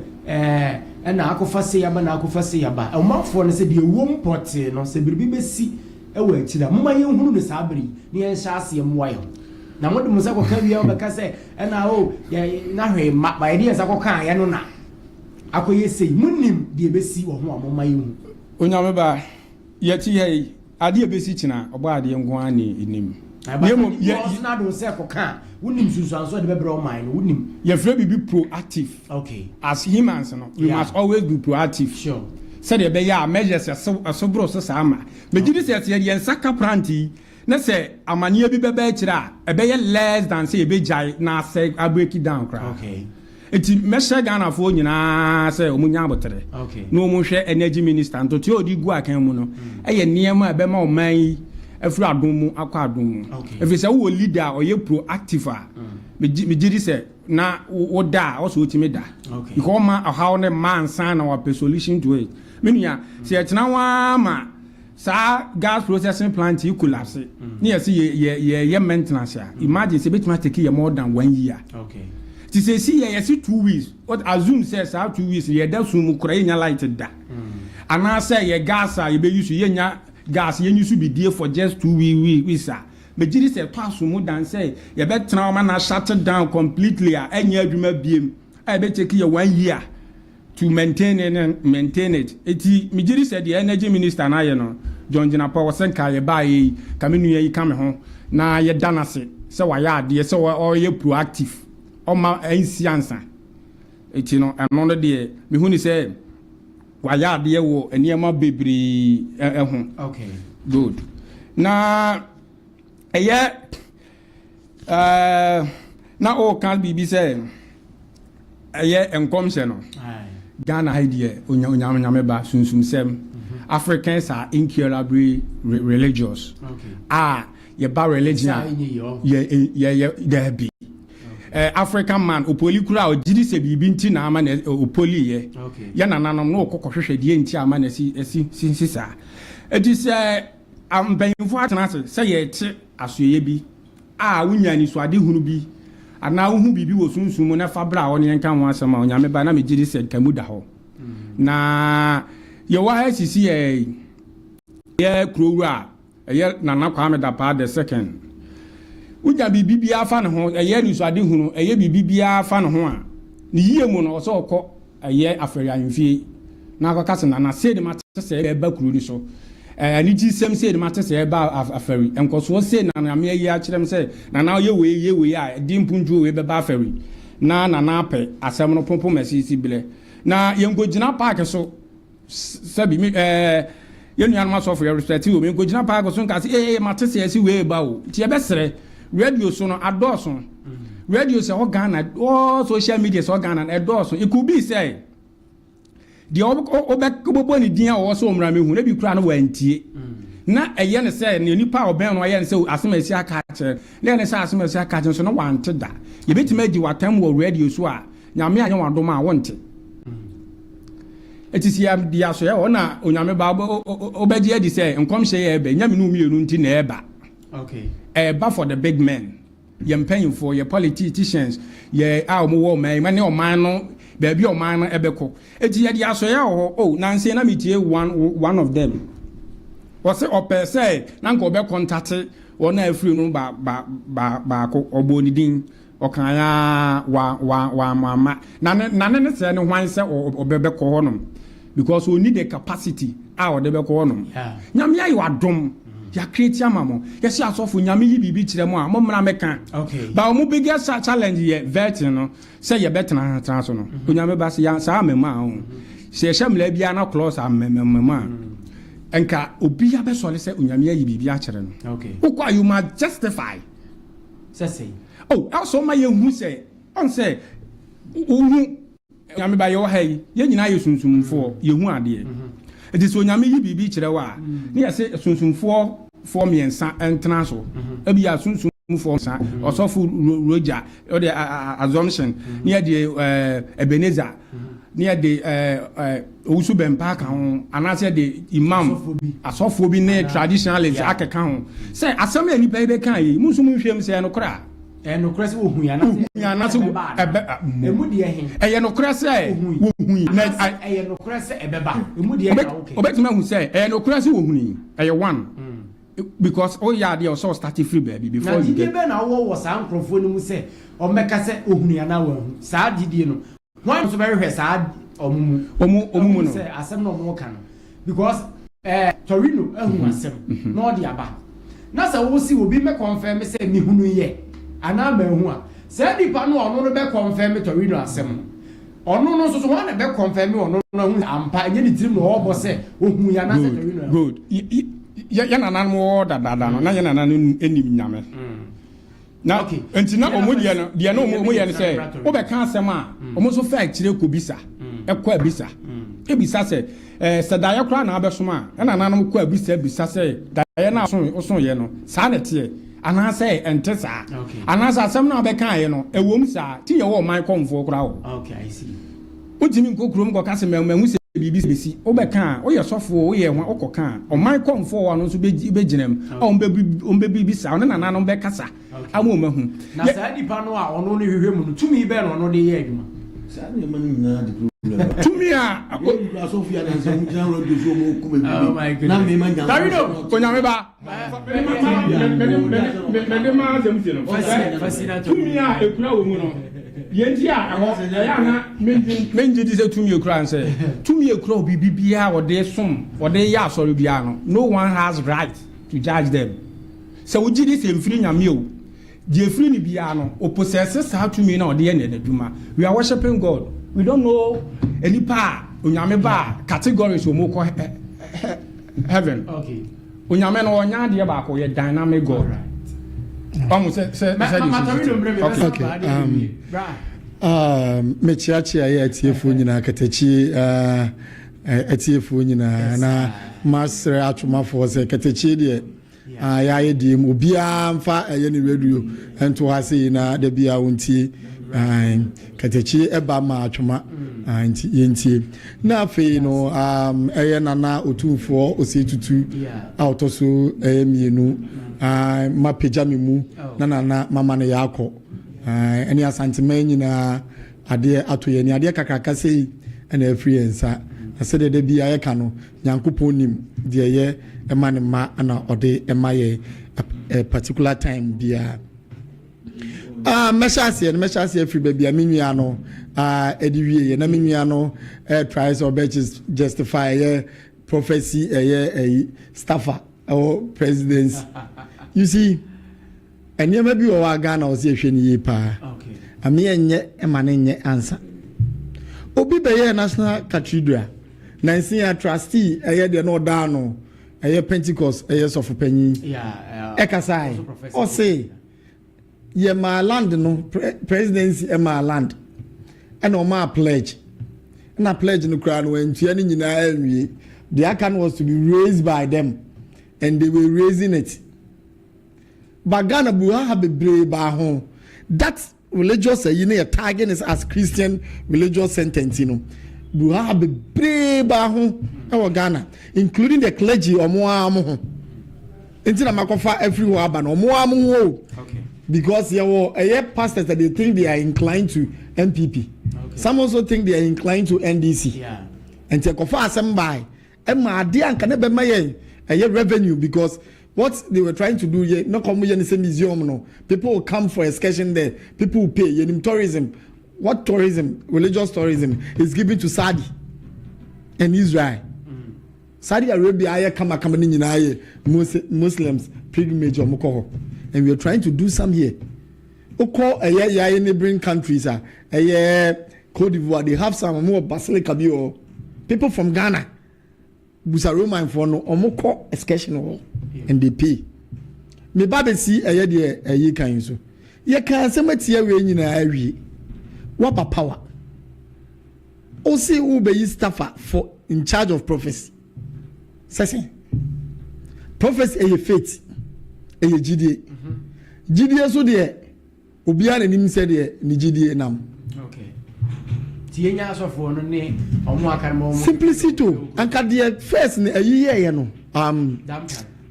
ɛna akɔfa se yaba na akɔfa se yaba. Ɔmanfoɔ no sɛ deɛ ɛwɔ mu pɔtee no, sɛ biribi bɛsi ɛwɔ akyire a, moma yɛnhunu no saa bere yi ne yɛnhyɛ aseɛ mmoa yɛn ho. Na mode mo nsa kɔka wie a, wobɛka sɛ ɛna o yɛ na hwee mma ba yɛde yɛn nsa kɔka yɛ no na akɔyɛ sei. Monim deɛ ɛbɛsi wɔ ho a, moma yɛnhu. Onyame ba, yɛte ha yi, adeɛ bɛsi kyena, ɔbɔ adeɛ nko ara ne nim. Na mmom ado sɛ kɔka a, wonim nsunsuanso a de bɛbrɛ ɔman no, wonim. Yɛfrɛ biribi proactive. As humans no, we must always be proactive sɛdeɛ ɛbɛyɛ a measures ɛso boro so saa ma megye di sɛ yɛde yɛn nsa ka plant yi na sɛ amanneɛ bi bɛbɛ akyire a, ɛbɛyɛ less than sɛ yɛbɛgyae na asɛ abreak down koraa. Eti mɛhyɛ Ghanafoɔ nyinaa sɛ ɔmo nya abotere na ɔmo hwɛ energy minister ntotoa a ɔde gu akan mu no, ɛyɛ nneɛma a ɛbɛma ɔman yi afiri adom mu akɔ adom mu, ɛfiri sɛ wowɔ leader a ɔyɛ proactive a, megye di sɛ na wo da a ɔsɛ wotumi da because ɔma ɔhaw ne mma ansa na wapɛ solution to it. Me nua, sɛ yɛtena hɔ ara ma saa gas processing plant yi collapse ne yɛsɛ yɛ yɛ yɛ maintenance a, imagine sɛ ebɛtumi atake yɛ more than one year. Ti sɛ esi yɛ yɛsi 2 weeks, what assume sɛ saa 2 weeks yɛda sum mu kora, yɛnya light da, anaasɛ yɛ gas a yɛbɛyi so, yɛnya gas yɛnyi so bi die for just 2 weeks a, megye di sɛ ɛtɔ aso mu dan sɛ yɛbɛtena wɔn na shut down completely a ɛnyɛ adwuma biem a yɛbɛtake yɛ one year to maintain it maintain it Eti megye di sɛ deɛ energy minister n'ayɛ no, John Jinapor, wɔsɛ nka yɛ baa yi ka me nua yi ka me ho na yɛda n'ase sɛ wayɛ adeɛ sɛ ɔyɛ proactive, ɔma ɛnsi ansa. Eti no, ɛno no deɛ, mehu ni sɛ wayɛ adeɛ wɔ nneɛma bebree ɛho. Good. Na ɛyɛ na ɔɔka biribi sɛ ɛyɛ nkɔmhyɛ no. Ghana ha yi deɛ, onya Onyame ba sunsumsɛm, Africans are incurably religious a yɛba religion a Saa ɛnyɛ yɛ ɔ. Yɛ daabi, African man opoli kura a ɔgye di sɛ biribi nti na ama na opoli yɛ. Yɛ nananom na ɔkɔ kɔhwehwɛ deɛ nti ama na ɛsi ɛsi si si saa. Eti sɛ mpanyinfoɔ atena ase sɛ yɛte asoɛyɛ bi. a wonya anisoadehunu bi anaa wohu biribi wɔ sunsum mu na fa bra hɔ ne yɛnka ho asɛm a, Onyame ba, na megye di sɛ nka mu da hɔ. Na yɛwɔ ha sisi yɛ yɛ kurowura a ɛyɛ Nana Kwame Dapaah the second. Wonya biribi biara fa ne ho, ɛyɛ anisoadehunu, ɛyɛ biribi biara fa ne ho a, ne yie mu no, ɔsɛ ɔkɔ ɛyɛ Afari ahemfie na akɔka sɛ, "Nana, sei de mate sɛ ɛba kuro ni so, anigyesɛm sei de mate sɛ ɛba Afari, nkɔsoɔ sei na Nyame ayi akyerɛ m sɛ Nana yɛ wei, yɛ wei a ɛde mpuntuo wei bɛba Afari." Na Nana apɛ asɛm no pompom asisi berɛ na yɛnkɔgyina park so. Sɛbi mi yɛn nuanom asɔfo, yɛ respect o, yɛnkɔgyina park so nka sɛ mate sɛ ɛsi wei ba o. Nti yɛbɛsrɛ, radio so no adɔɔso, radio sɛ hɔ Ghana, all social media sɛ hɔ Ghana ɛdɔɔso. It could be sɛ deɛ wobɛbɔ ne din a ɔwɔ sɛ ɔmmra mehu na bi koraa no wantie, na ɛyɛ ne sɛ nea nipa a ɔbɛn no ayɛ ne sɛ asɛm a ɛsi aka akyerɛ, na ɛyɛ ne sɛ asɛm a ɛsi aka akyerɛ nso na wante da. Yɛbɛtumi agyi watam wɔ radio so a Nyame anyɛ wadom a wonte. Ɛti sɛ yɛde asoɛ hɔ na Onyame ba wobɛgye adi sɛ nkɔmhyɛ yɛ ɛbɛ nyame no mmienu nti na ɛba. Ɛba for the big men, yɛ mpanyinfoɔ, yɛ politicians, yɛ a wɔn wɔ ɔman yi ne ɔman no baabi a ɔman no ɛbɛkɔ. Eti yɛde asɔyɛ wɔ hɔ o. Nansi na mi tie one of them, wɔsɛ ɔpɛ sɛ na nka ɔbɛ contact wɔn a efiri no ba ba ba baako, ɔbɔ ne din, ɔkan ya wa wa wa ama na ne sɛ ne hwan sɛ ɔbɛbɛkɔ hɔnom because o need the capacity a ɔde bɛkɔ hɔnom. Nyame ayɛ wadom, yɛakreti ama mo, yɛhyɛ asɔfo, Nyame yi biribi kyerɛ mu a mommra mɛka. Ba ɔmo biggest challenge yɛ vetting no sɛ yɛbɛtena tena so no. Onyame ba sɛ saa amema a ho sɛ yɛhyɛ mmara biara na clause amema a nka obiara bɛsɔre sɛ Onyame ayi biribi akyerɛ no. Wokɔ a, you must justify. Sɛ sɛ Oh, ɛsɛ ɔma yɛhu sɛ ɔn sɛ wohu Nyame ba, yɛwɔ ha yi, yɛn nyinaa yɛ sunsumfoɔ, yɛhu adeɛ. Nti sɛ Onyame yi biribi kyerɛ wo a, ne yɛsɛ sunsumfoɔ foɔ mmiɛnsa ntena so, ebi yɛ sunsumfoɔ mmiɛnsa, ɔsɔfo Roger ɔde assumption, ne yɛde Ebenezer, ne yɛde ɛɛ ɛɛ Owusu Bɛmpa aka ho, anaasɛ yɛde imam, asɔfoɔ bi ne traditionalist akeka ho sɛ asɛm yɛ nipa yi bɛka yi mu nso mu nhwɛ mu sɛ ɛno koraa. Ɛyɛ nokorɛ sɛ wohu yɛ anaasɛ anaasɛ ɛbɛ emu deɛ he? Ɛyɛ nokorɛ sɛ wohu yi na ɛyɛ nokorɛ sɛ ɛbɛba, emu deɛ na wokɛ? Ɔbɛtumi ahu sɛ ɛyɛ nokorɛ sɛ wohu yi, ɛyɛ one because ɔyɛ adeɛ ɔsɛ ɔstart firi baabi before you get. Na gyidie bɛɛ na wɔwɔ wɔ saa nkurɔfoɔ no mu sɛ ɔmmɛka sɛ ohunu yɛ anaa wɔahu? Saa gyidie no, wɔn nso bɛhwehwɛ saa ɔmo mu. Ɔmo mu no. Sɛ asɛm na ɔmo ka no, because Torino ahu asɛm na ɔde aba na sɛ wosi obi mɛ confirm sɛ mihunu yɛ anaa mahu a, saa nipa no ɔno no bɛ confirm Torino asɛm no, ɔno no nso so wɔn na bɛ confirm ɔno no ahu ampa, ɛnyɛ ne tirim na ɔbɔ sɛ ohun yɛ anaasɛ Torino ahu. Good. Yɛ nananom wɔ dadaada no, na yɛ nananom anim Nyame na nti na ɔmo deɛ no deɛ no ɔmo yɛ no sɛ wobɛka asɛm a, ɔmo nso fɛ akyire kɔ bisa, ɛkɔ abisa, ebisa sɛ sɛ daeɛ koraa na abɛsom a, ɛna nananom kɔ abisa bisa sɛ daeɛ no a ɔso yɛ no saa na ɛteɛ anaasɛ ɛnte saa, anaasɛ asɛm no a bɛkaeɛ no ɛwom saa ti yɛ wɔ ɔman kɔnfoɔ koraa wɔ. Wotumi nkɔ kurom kɔka sɛ mɛhu sɛ biribi bɛsi, wobɛka a, woyɛ sɔfoɔ, woyɛ ho wokɔka a, ɔman kɔnfoɔ wɔ no nso bɛgyina mu a ɔmbɛbisa, ɔne nananom bɛkasa ama ɔmahu. Na saa nipa no a ɔno no hwehwɛ mu no, tumi bɛɛ na ɔno de yɛ adwuma? Saa nneɛma no nyinaa de problem. Tumi a asɔfo yi anansɛ mo gyina radio so mo kum ebi na mmema nya. Onyame ba, mɛde ma asɛm si no, tumi a ekura wɔ mu no deɛ nti a ɛhɔ ɛyɛ ana mengye di sɛ tumi ekura nsɛ tumi ekura obi biara ɔde som, ɔde yɛ asɔre biara no, no one has right to judge them sɛ wogye di sɛ mfiri Nyame o, deɛ efiri ne biara no ɔpossess saa tumi na ɔde yɛ ne n'adwuma. We are worshiping God, we don't know nipa a Onyame ba a categories wɔn kɔ heaven. Onyame no ɔnya adeɛ baako, yɛ dynamic God. Ɔmo sɛ de. Okay, mekyeakyea yɛ atiefoɔ nyinaa, Katakyie atiefoɔ nyinaa, na masrɛ atwomafoɔ sɛ Katakyie deɛ yɛayɛ deɛ mu obiara mfa ɛyɛ ne radio nto ha sei na da biara wontie. Katakyi ɛba ma atwoma nti yɛntie. Na afei no ɛyɛ Nana Otumfoɔ Osei Tutu a ɔtɔ so ɛyɛ mmienu ma pagya me mu na Nana mama no yɛ akɔ ɛne Asanteman nyinaa adeɛ ato yɛn ni adeɛ kakraka sei ɛna afiri yɛn nsa. Na sɛdeɛ da bi ayɛka no, Nyankopɔn nim deɛ ɛyɛ ɛma ne mma na ɔde ɛma yɛ a particular time biara. Ah, mɛhyɛ aseɛ no, mɛhyɛ aseɛ afiri baabi a me nua no ah, ɛde wieɛ na me nua no eh, try sɛ ɔbɛ justify ɛyɛ prophecy ɛyɛ ɛyi staffer ɛwɔ presidency. You see, nneɛma bi wɔ hɔ a Ghana ɔsɛ yɛhwɛ no yie paa. Ame ɛnyɛ ɛma ne nyɛ ansa. Obi bɛyɛ National Cathedral nansi a trustee ɛyɛ deɛ na ɔdaa no ɛyɛ Pentecost ɛyɛ sɔfo panyin ɛkasae ɔse yɛ maa land no presidency ɛmaa land ɛna ɔmaa pledge ɛna pledge no koraa no wɔntua no nyinaa anwie. The aka no was to be raised by them and they were raising it, but Ghana buhaha bebree baa ho. That religious ɛyi no yɛ tagging it as Christian religious sentence no, buhaha bebree baa ho ɛwɔ Ghana, including the clergy. Ɔmo ara mo ho nti na makɔfa afiri hɔ aba no, ɔmo ara mo ho o, because yɛwɔ ɛyɛ pastors that they think they are inclined to NPP, some also think they are inclined to NDC. Nti ɛkɔfa asɛm baa ɛma adeɛ anka ne bɛma yɛn ɛyɛ revenue, because what they were trying to do yɛ ne kɔn yɛ ne sɛ museum no, people will come for excursion there, people will pay. Yɛnim tourism, what tourism, religious tourism is given to Saudi and Israel. Saudi Arabia ayɛ kamakama ne nyinaa yɛ Muslims pilgrimage ɔmo kɔ hɔ, and we are trying to do some here. Okɔ ɛyɛ yɛayɛ neighbouring countries a ɛyɛ Cote d'Ivoire, they have some. Ɔmo wɔ basilica bi wɔ, people from Ghana busa Roman foɔ no, ɔmo kɔ excursion wɔ and they pay. Me ba bɛsi ɛyɛ deɛ ɛyi kan so yɛ kan asɛm atia wei nyinaa awie. Waba power, osi wo bɛyi staffer for in charge of prophecy. Sɛsɛn prophecy ɛyɛ faith, ɛyɛ gyidie. Gyidie so deɛ, obiara n'anim sɛ deɛ ne gyidie nam. Ti yɛnya asɔfoɔ no ne ɔmo aka no ɔmo. Simplicito anka deɛ first ne ɛyi yɛyɛ no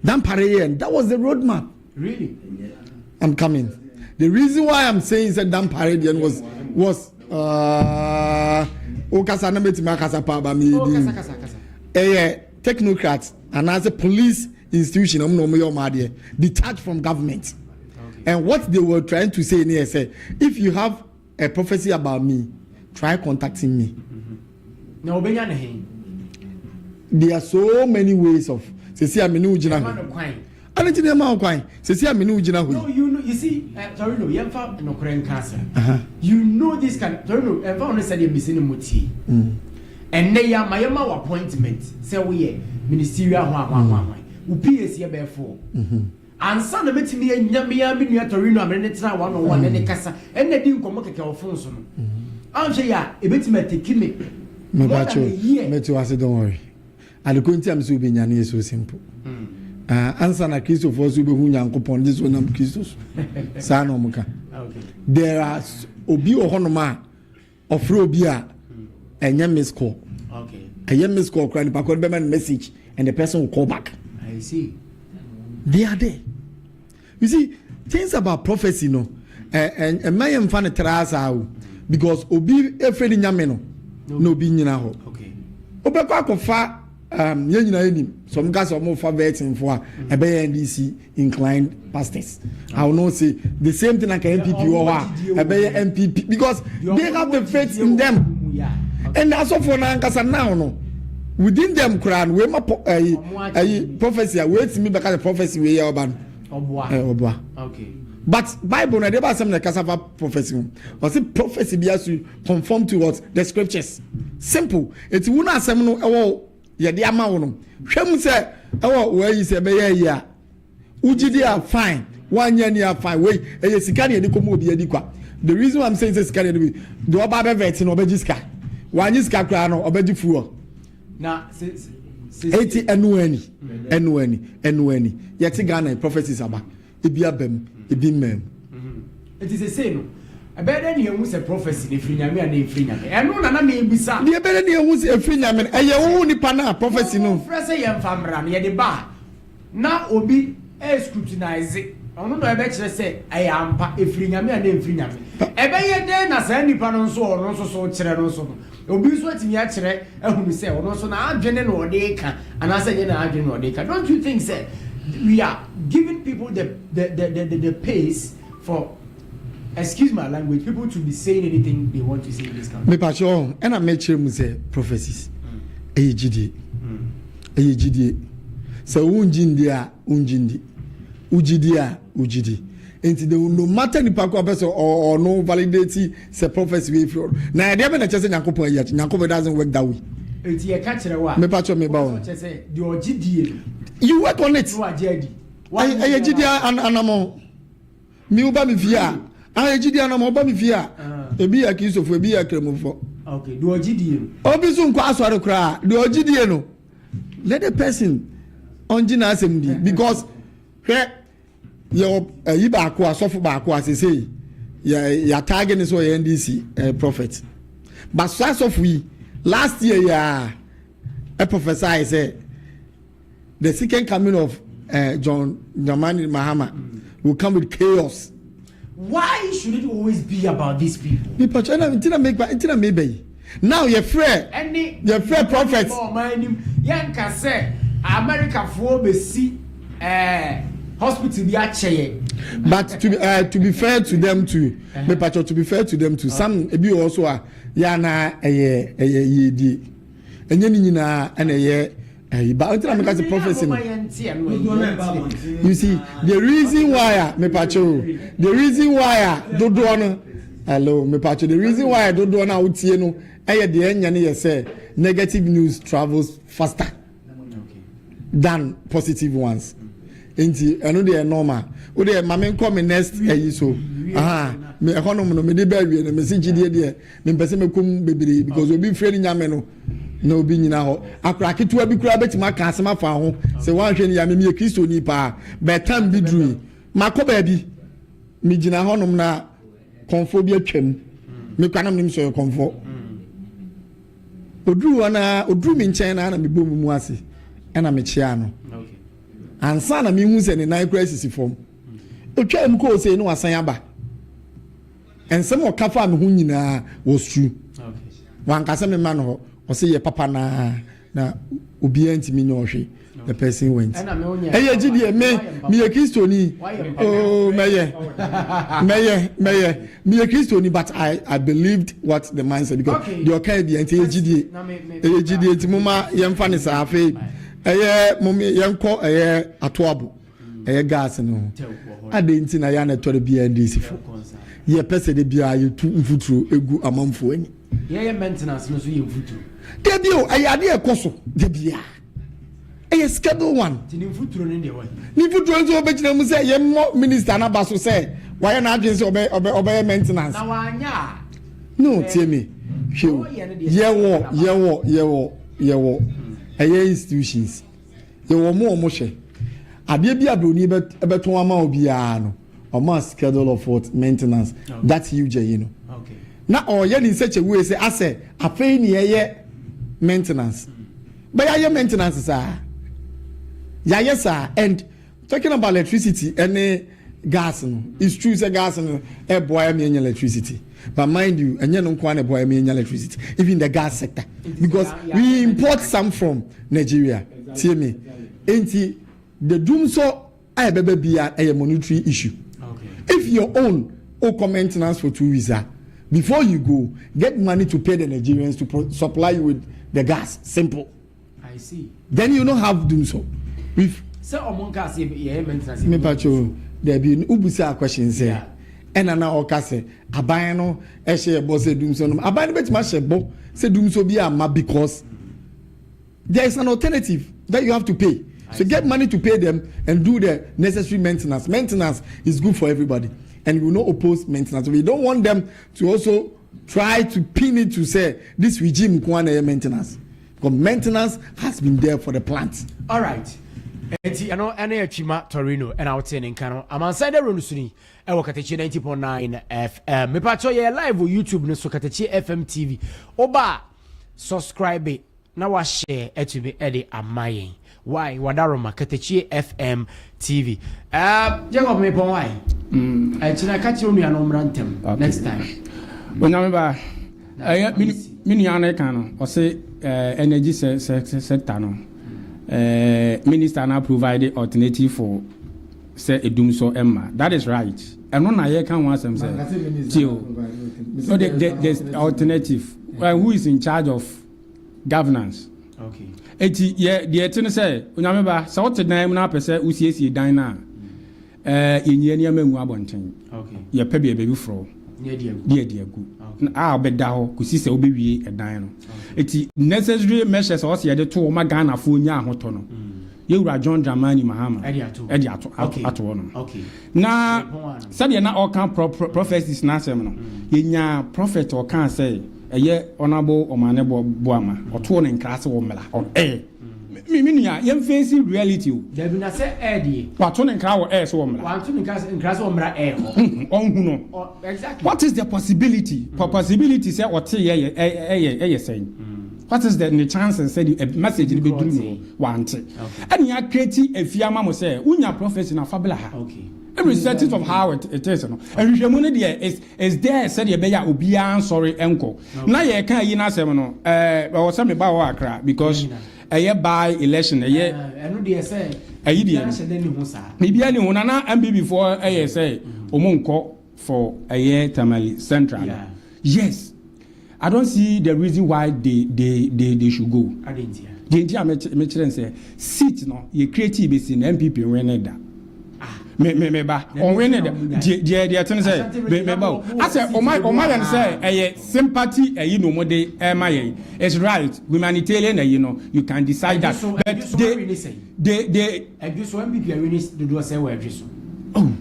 Dampare yɛ, that was the road map. Really? I'm coming. The reason why I'm saying sɛ Dampare deɛ no was okasa na mɛtumi akasa paa ba mi. Oh, di kasa, kasa, kasa. Ɛyɛ technocrat anaasɛ police institution ɔmo na ɔmo yɛ ɔmo adeɛ detached from government, and what they were trying to say ni yɛ sɛ if you have a prophecy about me, try contacting me. Na obenya ne hen? There are so many ways of sisi a mi ni wo gyina ɛma hɔ no kwan. Ane ti ni ɛma wo kwan sisi a mi ni wo gyina hɔ No, yi. you know, you see, sorry, no, yɛmfa nokorɛ nka asɛm. You know this kind, sorry, no, ɛmfa wo no sɛdeɛ mbisi ne mu tie. Ɛnnɛ yi ama yɛma wo appointment sɛ woyɛ ministerial ho ahoa ahoa. Wo PAC yɛ bɛyɛ four. Ansa na mɛtumi anya me ya me nua Torino a mene ne tena one on one ne ne kasa ɛnna di nkɔmmɔ kɛkɛ wɔ phone so no. Anhwɛ yi a, ebɛtumi atake me more than a year. Mɛti wase, don't worry. Adeko nti a mi sɛ obɛnya no yɛ so simple. Ansa na Kristofoɔ so wobɛhu Nyankopɔn gye sɛ ɔnam Kristo so saa na ɔmo ka. There are obi wɔ hɔnom a ɔfrɛ obi a ɛnyɛ miss call. Ɛyɛ miss call kora, nipa kɔ bɛma no message and the person will call back. I see. They are there. You see, things about prophecy no, ɛ ɛ ɛmɛ yɛn nfa ne tra saa o, because obi efiri ne nyame no na obi nyina hɔ. Wobɛkɔ akɔfa yɛn nyinaa yɛ nim sɛ ɔmo ka sɛ ɔmo fa vetting fo a ɛbɛyɛ NDC inclined pastors. I will not say the same thing like NPP wɔ hɔ a ɛbɛyɛ NPP, because they have the faith in them. And asɔfo na ankasa now no, within them koraa no, wei ma pɔ ɛyi prophecy a wei ti mi bɛka sɛ prophecy wei yɛ ɔba no. Ɔboa. Ɛ ɔboa. But Bible na ɛde ba asɛm na ɛkasa fa prophecy ho, ɔsi prophecy bi aso conform to what? The scriptures. Simple. Eti wo na asɛm no ɛwɔ yɛde ama wo no, hwɛ mu sɛ ɛwɔ wɔayi sɛ ɛbɛyɛ yi a wogyi di a, fine. Wanyɛ ni a, fine. Wei ɛyɛ sika na yɛde kɔ mu obi adi kwa. The reason why I'm saying say sika na yɛde bi deɛ, ɔba abɛ vet no, ɔbɛgye sika. Wanye sika koraa no, ɔbɛgye fuel. Na se se. Eti ɛnu ani ɛnu ani ɛnu ani yɛte Ghana, prophecies aba, ebi aba mu, ebi mmaa mu. Nti sese no Ɛbɛyɛ dɛ ne yɛhu sɛ prophecy no ɛfiri Nyame anaa ɛmfiri Nyame? Ɛno na na mebisa. Deɛ ɛbɛyɛ dɛ ne yɛhu sɛ ɛfiri Nyame no, ɛyɛ wo nipa no a prophecy no. Wofrɛ sɛ yɛmfa mmra no, yɛde ba a, na obi ɛrescrutinise, ɔno na ɛbɛkyerɛ sɛ ɛyɛ ampa, ɛfiri Nyame anaa ɛmfiri Nyame. Ɛbɛyɛ dɛn na saa nipa no nso a ɔno nso so kyerɛ no nso no, obi nso atumi akyerɛ ahunu sɛ ɔno nso n'adwene na ɔde reka anaasɛ ɛnyɛ n'adwene na ɔde reka? Don't you think sɛ we are giving people the, the, the, the, the pace for, excuse my language, people to be saying anything they want to say in this country. Mepakyɛ ɔho ɛna mekyerɛ mu sɛ prophecies ɛyɛ gyidie ɛyɛ gyidie sɛ wongye ndi a wongye ndi wogye di a wogye di nti de no matter nipa ko apɛ sɛ ɔno validate sɛ prophecy wei firi ɔno na ɛdeɛ bɛ na kyerɛ sɛ nyankopɔn ayi akyɛ nyankopɔn doesn't work that way. Eti yɛ ka kyerɛ wa. Mepakyɛ meba wɔn. Kyerɛ sɛ deɛ ɔgye die no. You work on it. Na wagye adi. Ɛyɛ gyidie anamɔ. Mi wo ba mi fie a, ah egyi di anam ɔba mi fie a, ebi yɛ Kristofo, ebi yɛ Kramofo. Okay, deɛ ɔgye die no. Obi nso nkɔ asɔre koraa, deɛ ɔgye die no, let the person ɔngye n'asɛm di because hwɛ yɛ ɛyi baako asɔfo baako a sese yɛ yɛataage ne sɛ ɔyɛ NDC eh, prophet but saa asɔfo yi last year yɛ a ɛprophesy sɛ. The second coming of uh, John Dramani Mahama mm. will come with chaos. Why should it always be about these people? Because ɛna ntina mi gba ntina mi bɛ yi. Now yɛ frɛ yɛ frɛ prophet. Yɛn ka sɛ Americafoɔ bɛ si ɛɛ hospital bi akyɛ yɛ. But to be to be fair to them too, uh-huh. mepacho to be fair to them too, some ebi wɔ so a yɛ ana ɛyɛ ɛyɛ yie die, ɛnyɛ ne nyinaa ɛna ɛyɛ. Ɛyi ba nti na meka sɛ prophecy no. You see the reason why a mepatwo the reason why a dodoɔ no hello mepatwo the reason why a dodoɔ no a wotie no ɛyɛ deɛ ɛnyɛ no yɛ sɛ negative news travels faster than positive ones nti ɛno deɛ normal o deɛ maame nkɔ me next ɛyi so aha me ɛhɔnom no mede bɛɛ wie no mesi gyidie deɛ mempɛ sɛ mɛkɔ mu bebree because obi frɛ ne nyame no na obi nyina hɔ akora ketewa bi koraa bɛtumi aka asɛm afa ho sɛ woanhwɛ no yɛ me meyɛ kristoni paa bɛtam bi durui makɔ baabi megyina hɔnom na kɔmfoɔ bi atwam mekora na menim sɛ ɔyɛ kɔmfoɔ oduru hɔ na oduru me nkyɛn na na mebɔ mu mu ase ɛna mekyea no ansa na mehu sɛ ne nan koraa sisi fam otwa mu kɔɔ sei na wasan aba Nsɛm a ɔka faa me ho nyinaa was true. Wanka sɛ memma no hɔ. Ɔse yɛ papa naa na obiara ntumi nyɛ ɔhwe. The person went. Ɛyɛ gyidie me meyɛ Kristoni. Oh mɛyɛ mɛyɛ mɛyɛ meyɛ Kristoni but I I believed what the man said because deɛ ɔka yɛ deɛ nti ɛyɛ gyidie ɛyɛ gyidie nti mo ma yɛmfa ne saa afei ɛyɛ mo yɛnkɔ ɛyɛ atoabo. ɛyɛ gas no ho adɛn nti na yɛ ana ɛtɔre biara ndc fo yɛpɛ sɛ de biara yɛtu mfuturo egu amanfoɔ ani. Yɛyɛ maintenance no so yɛ mfuturo. Dabi o ɛyɛ adeɛ ɛkɔ so da biara ɛyɛ schedule one. Ti ne mfuturo no deɛ wɔ. Ne mfuturo nso ɔbɛgyina mu sɛ yɛmmɔ minister n'aba so sɛ wayɛ n'adwene sɛ ɔbɛ ɔbɛ ɔbɛyɛ maintenance. Na wanyɛ a. No tie mi hwɛ o yɛwɔ yɛwɔ yɛwɔ yɛwɔ ɛyɛ institutions. Yɛwɔ wɔn a wɔhwɛ. Adeɛ bi a broni bɛtɔn ama wo biara no, wɔn a schedule of what maintenance that huge ayi no. Na ɔyɛ ne nsɛkyɛwue sɛ asɛ afei ne yɛyɛ maintenance. But yɛayɛ maintenance saa. Yɛayɛ saa and talking about electricity ɛne gas no, it's true sɛ gas no ɛboa yɛ ma yɛnya electricity. But mind you, ɛnyɛ no nko ara na ɛboa yɛ ma yɛnya electricity, even the gas sector because we import some from Nigeria. Tie me. Enti the doom so a ɛbɛba bia ɛyɛ monetary issue. If your own okɔ maintenance for 2 weeks ah, before you go, get money to pay the Nigerians to supply you with the gas. Simple. I see. Then you no have doom so. If sɛ ɔmo nka ase yɛyɛ maintenance. Me pacho, dabi ubusa question sɛ ɛna na ɔka sɛ aban no ɛhyɛ ɛbɔ sɛ doom so no aban no bɛtumi ahyɛ bɔ sɛ doom so bi ama because there is an alternative that you have to pay. So get money to pay them and do the necessary maintenance. Maintenance is good for everybody and we will not oppose maintenance. We don't want them to also try to pin it to say this regime nko na ɛyɛ maintenance because maintenance has been there for the plant. All right. Enti ɛno ɛne Atwima Torino ɛna wote ne nka no. Amansan dawuro no so ni ɛwɔ Katakye 90.9 FM. Mepakyɛw, yɛyɛ live wɔ YouTube no so, Katakye FM TV. Woba a, subscribe na wahyɛ atumi ɛde ama yɛn. Why wadaroma Katakye FM TV. Jacob mepɔn why? Ɛkyina ka kyerɛ onua no mmra ntɛm next time. Onyame ba, ɛyɛ me nua no ka no, ɔse energy sector no, minister na provide alternative for sɛ edum so ɛma. That is right. Ɛno na yɛka ho asɛm sɛ tio no, the alternative, who is in charge of governance? Eti yɛ deɛ ɛte no sɛ, Onyame ba, sɛ wote dan mu na apɛ sɛ wosiesie dan no a, yɛnyia nneɛma ngu abɔnten. Yɛpɛ baabi baabi forɔ Nyɛ di agu. De adi agu a wobɛda hɔ kɔsi sɛ wobɛwie ɛdan no. Eti necessary measures a ɔsɛ yɛde to ma Ghanafoɔ nya ahotɔ no, yɛwura John Dramani Mahama ɛde ato. Ɛde ato ato hɔ nom. Na Yɛpɔn ano. Sɛdeɛ na ɔka prophecies n'asɛm no, yɛnya prophet ɔka sɛ ɛyɛ Honourable Ɔmane Boama ɔtoo ne nkra sɛ wɔ mmara on air. Me nua, yɛmfɛsi reality o. Dabi, na sɛ ɛɛdeɛ. Wato ne nkra wɔ air sɛ wɔ mmara. Wanto ne nkra sɛ ɔmmra ɛɛ hɔ. Ɔnhu no. Exactly. What is the possibility? Possibility sɛ ɔte yɛ ɛyɛ sɛn? What is the chances sɛ the message ni bɛ duru no wante? Ɛna yɛ create efi ama mo sɛ wunya prophecy na fa bla ha. Irrespective of how it is no, nhwehwɛmu no deɛ is there sɛdeɛ ɛbɛyɛ a obiara nsɔre nkɔ na yɛka yi n'asɛm no. Ɛwɔ sɛ meba hɔ akra because ɛyɛ by election ɛyɛ. Ɛno deɛ sɛ. Ɛyi deɛ no hyɛ dɛ ne ho saa. Biribiara ni ho na NPP foɔ ɛyɛ sɛ ɔmo nkɔ for ɛyɛ Tamale Central no. Yes, I don't see the reason why they should go. Ade ntia? Deɛ nti a mekyerɛ n sɛ seat no yɛ create bɛsi na NPP nwin ne da. Me ba ɔnwin ne da. Deɛ tene sɛ me ba o, asɛ ɔma yɛn sɛ ɛyɛ sympathy ɛyi na ɔmo de ɛma yɛn. It's right, humanitarian ɛyi no, you can decide that, but they Ɛdwi so NPP awi ne dodoɔ sɛ wɔ ɛdwi so. Oh.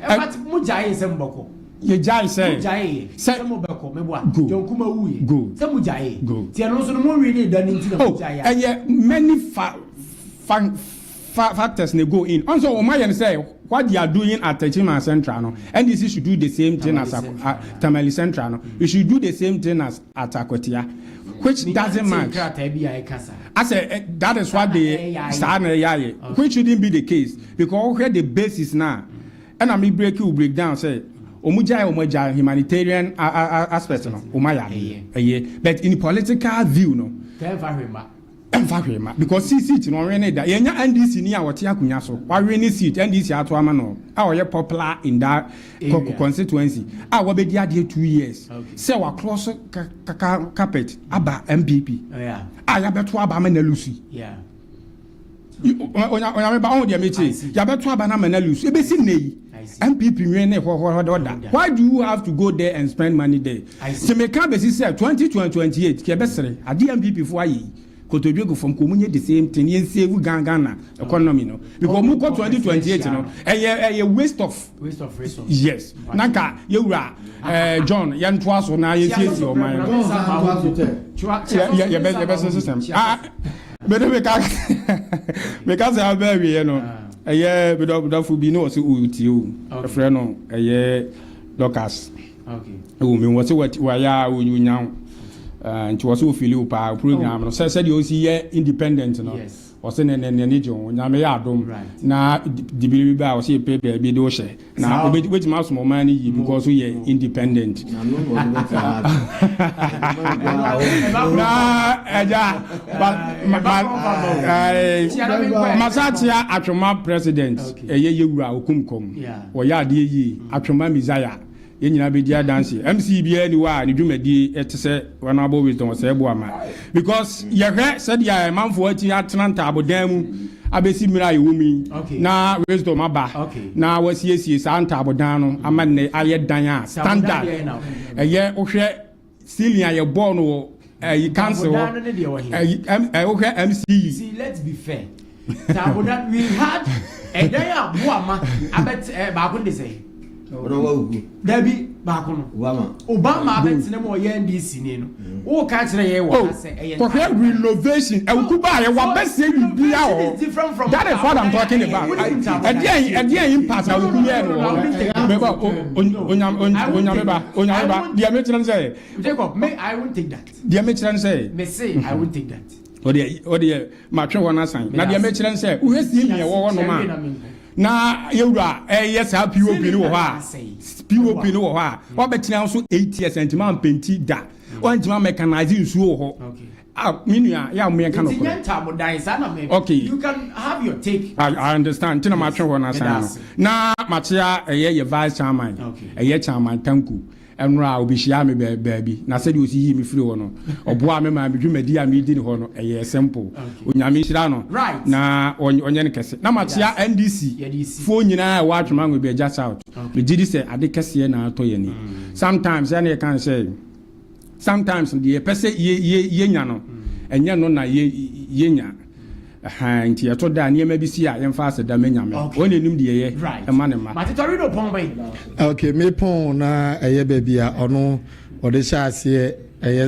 Ɛfat mo gyae sɛ mo bɛkɔ. Yɛ gyae sɛ mo gyae sɛ mo bɛkɔ meboa. Go. John Kuma wuye. Go. Sɛ mo gyae. Go. Tiɛ no nso no mo nwi ne da ne nti na mo oh gyae a. Ɛyɛ many factors na go in ɔnso ɔmo ayɛ no sɛ what they are doing at Techiman Central no, NDC should do the same thing as Tamale Central. Tamale Central no, you should do the same thing as at Akwatia, which doesn't match. Krataa bi a ɛka saa. I say that is what they saa na ɛyɛ ayɛ, which shouldn't be the case because wohwɛ the basis na ɛna mi break you break down sɛ ɔmo gyae, ɔmo gyae humanitarian aspect no, ɔmo ayɛ adeɛ ɛyɛ, but in political view no, Kɛn fa hwɛ ma. Ɛmfa hwee ma because seat no ɔwe ne da. Yɛnya NDC ni a wɔte akonnwa so wawe ne seat, NDC ato ama no a ɔyɛ popular in that area. Constituency a wɔbɛdi adeɛ 2 years sɛ wakorɔ so carpet aba NPP a yɛabɛto aba ama na lose. Onyame ba, ɔho deɛ mekye, yɛabɛto aba no ama na lose ebɛsi nnɛ yi I see. NPP nwe ne hɔhɔhɔ da. Why do you have to go there and spend money there? I see. Sɛ meka bɛsi sɛ 2028 kɛ ɛbɛsere adeɛ NPP fo ayɛ yi, kotodwe gu fam kò mu nye the same thing. Yɛn save Ghana economy no because mu kɔ 2028 no, ɛyɛ waste of waste of resource. Yes, nanka yɛwura John yɛn toa so na yɛsiesie ɔman no. John san toa so kyɛ. Yɛbɛ system ah, bɛde meka sɛ abɛ awieɛ no, ɛyɛ bedɔfo bi ne wɔ sɛ ɔtie o. Ɛfrɛ no ɛyɛ Locas. Ɛwɔ mi wɔ sɛ wɔayɛ a ɔnya wo, nti wɔ sɛ ɔfili wo paa program no sɛ sɛdeɛ ɔsi yɛ independent no. Ɔsɛ ne ne gye ho. Nyame yɛ adom na dibiri bi ba a ɔsɛ yɛpɛ baabi de wohyɛ na wobɛtumi asom ɔman no yie because woyɛ independent. Na no na ɔde bɛtena ha. Na ɛgya masakyea Atwoma president. Ɛyɛ yɛwura Okumkɔm. Ɔyɛ adeɛ yie. Atwoma Messiah, yɛn nyinaa bɛdi adanse. MC biara ni hɔ a ne dwumadie ɛte sɛ Honourable Wisdom Ɔsɛe Boama because yɛhwɛ sɛdeɛ ɛmanfoɔ akyi atena ntaabodan mu abɛsi mmerɛ a yɛwɔ mu yi na Wisdom aba na wasiesie saa ntaabodan no ama nnɛ ayɛ dan a standard. Deɛ na ɛyɛ wohwɛ ceiling a yɛbɔɔ no wɔ ɛyi council hɔ. Taabodan no ne deɛ wɔ he? Ɛyi M wohwɛ MCE. See, let's be fair. Taabodan, we had ɛdan a Boama abɛt ɛ baako de sɛ. Ɔdɔ wa ogu. Dabi. Baako no. Obama. Obama abɛtena mu, ɔyɛ NDC ni no, wo ka kyerɛ yɛ wɔ ha sɛ ɛyɛ Kɔhwɛ renovation Awuku baa yɛ wabɛsɛ bibia wɔ hɔ. That is what I'm talking about. Ɛdeɛn impact Awuku yɛ no wɔ hɔ? Bɛba Onyame ba, Onyame ba, deɛ mekyerɛ no sɛ Jacob, me, I won't take that. Deɛ mekyerɛ no sɛ Mese I won't take that. Ɔdeɛ matwe hɔ no asan na deɛ mekyerɛ no sɛ wohwɛ sie nea ɛwɔ hɔ nom a na yɛwura ɛyɛ saa POP no wɔ hɔ a, POP no wɔ hɔ a wabɛtena so 8 years, ntoma ampenti da, wantuma mechanise nsuo wɔ hɔ. Ah, me nua, yɛ a mo yɛn ka no Nti korɛ. nyɛ ntaabodan saa na me. You can have your take. I understand. Nti na matwe hɔ no asan no na makyea ɛyɛ yɛ vice chairman, ɛyɛ Chairman Tanku. Ɛnora a obihyia me baabi na sɛdeɛ osi yi me firi hɔ no, ɔboa me ma me dwumadi a medi ne hɔ no ɛyɛ simple. Onyame nhyira no na ɔnyɛ no kɛse. Na makyea NDC foɔ nyinaa ɛwɔ Atwoma Nwabiagya South. Megye di sɛ ade kɛseɛ na atɔ yɛn ni. Sometimes ɛne yɛka no sɛ sometimes deɛ yɛpɛ sɛ yɛnya no, ɛnyɛ no na yɛnya. Nti yɛto da nneɛma bi si a, yɛmfa aseda ma Nyame. Wɔn anim deɛ yɛ ɛma ne ma. Mate Torino pɔn bɛn. Okay, mepɔn na ɛyɛ baabi a ɔno ɔde hyɛ aseɛ ɛyɛ.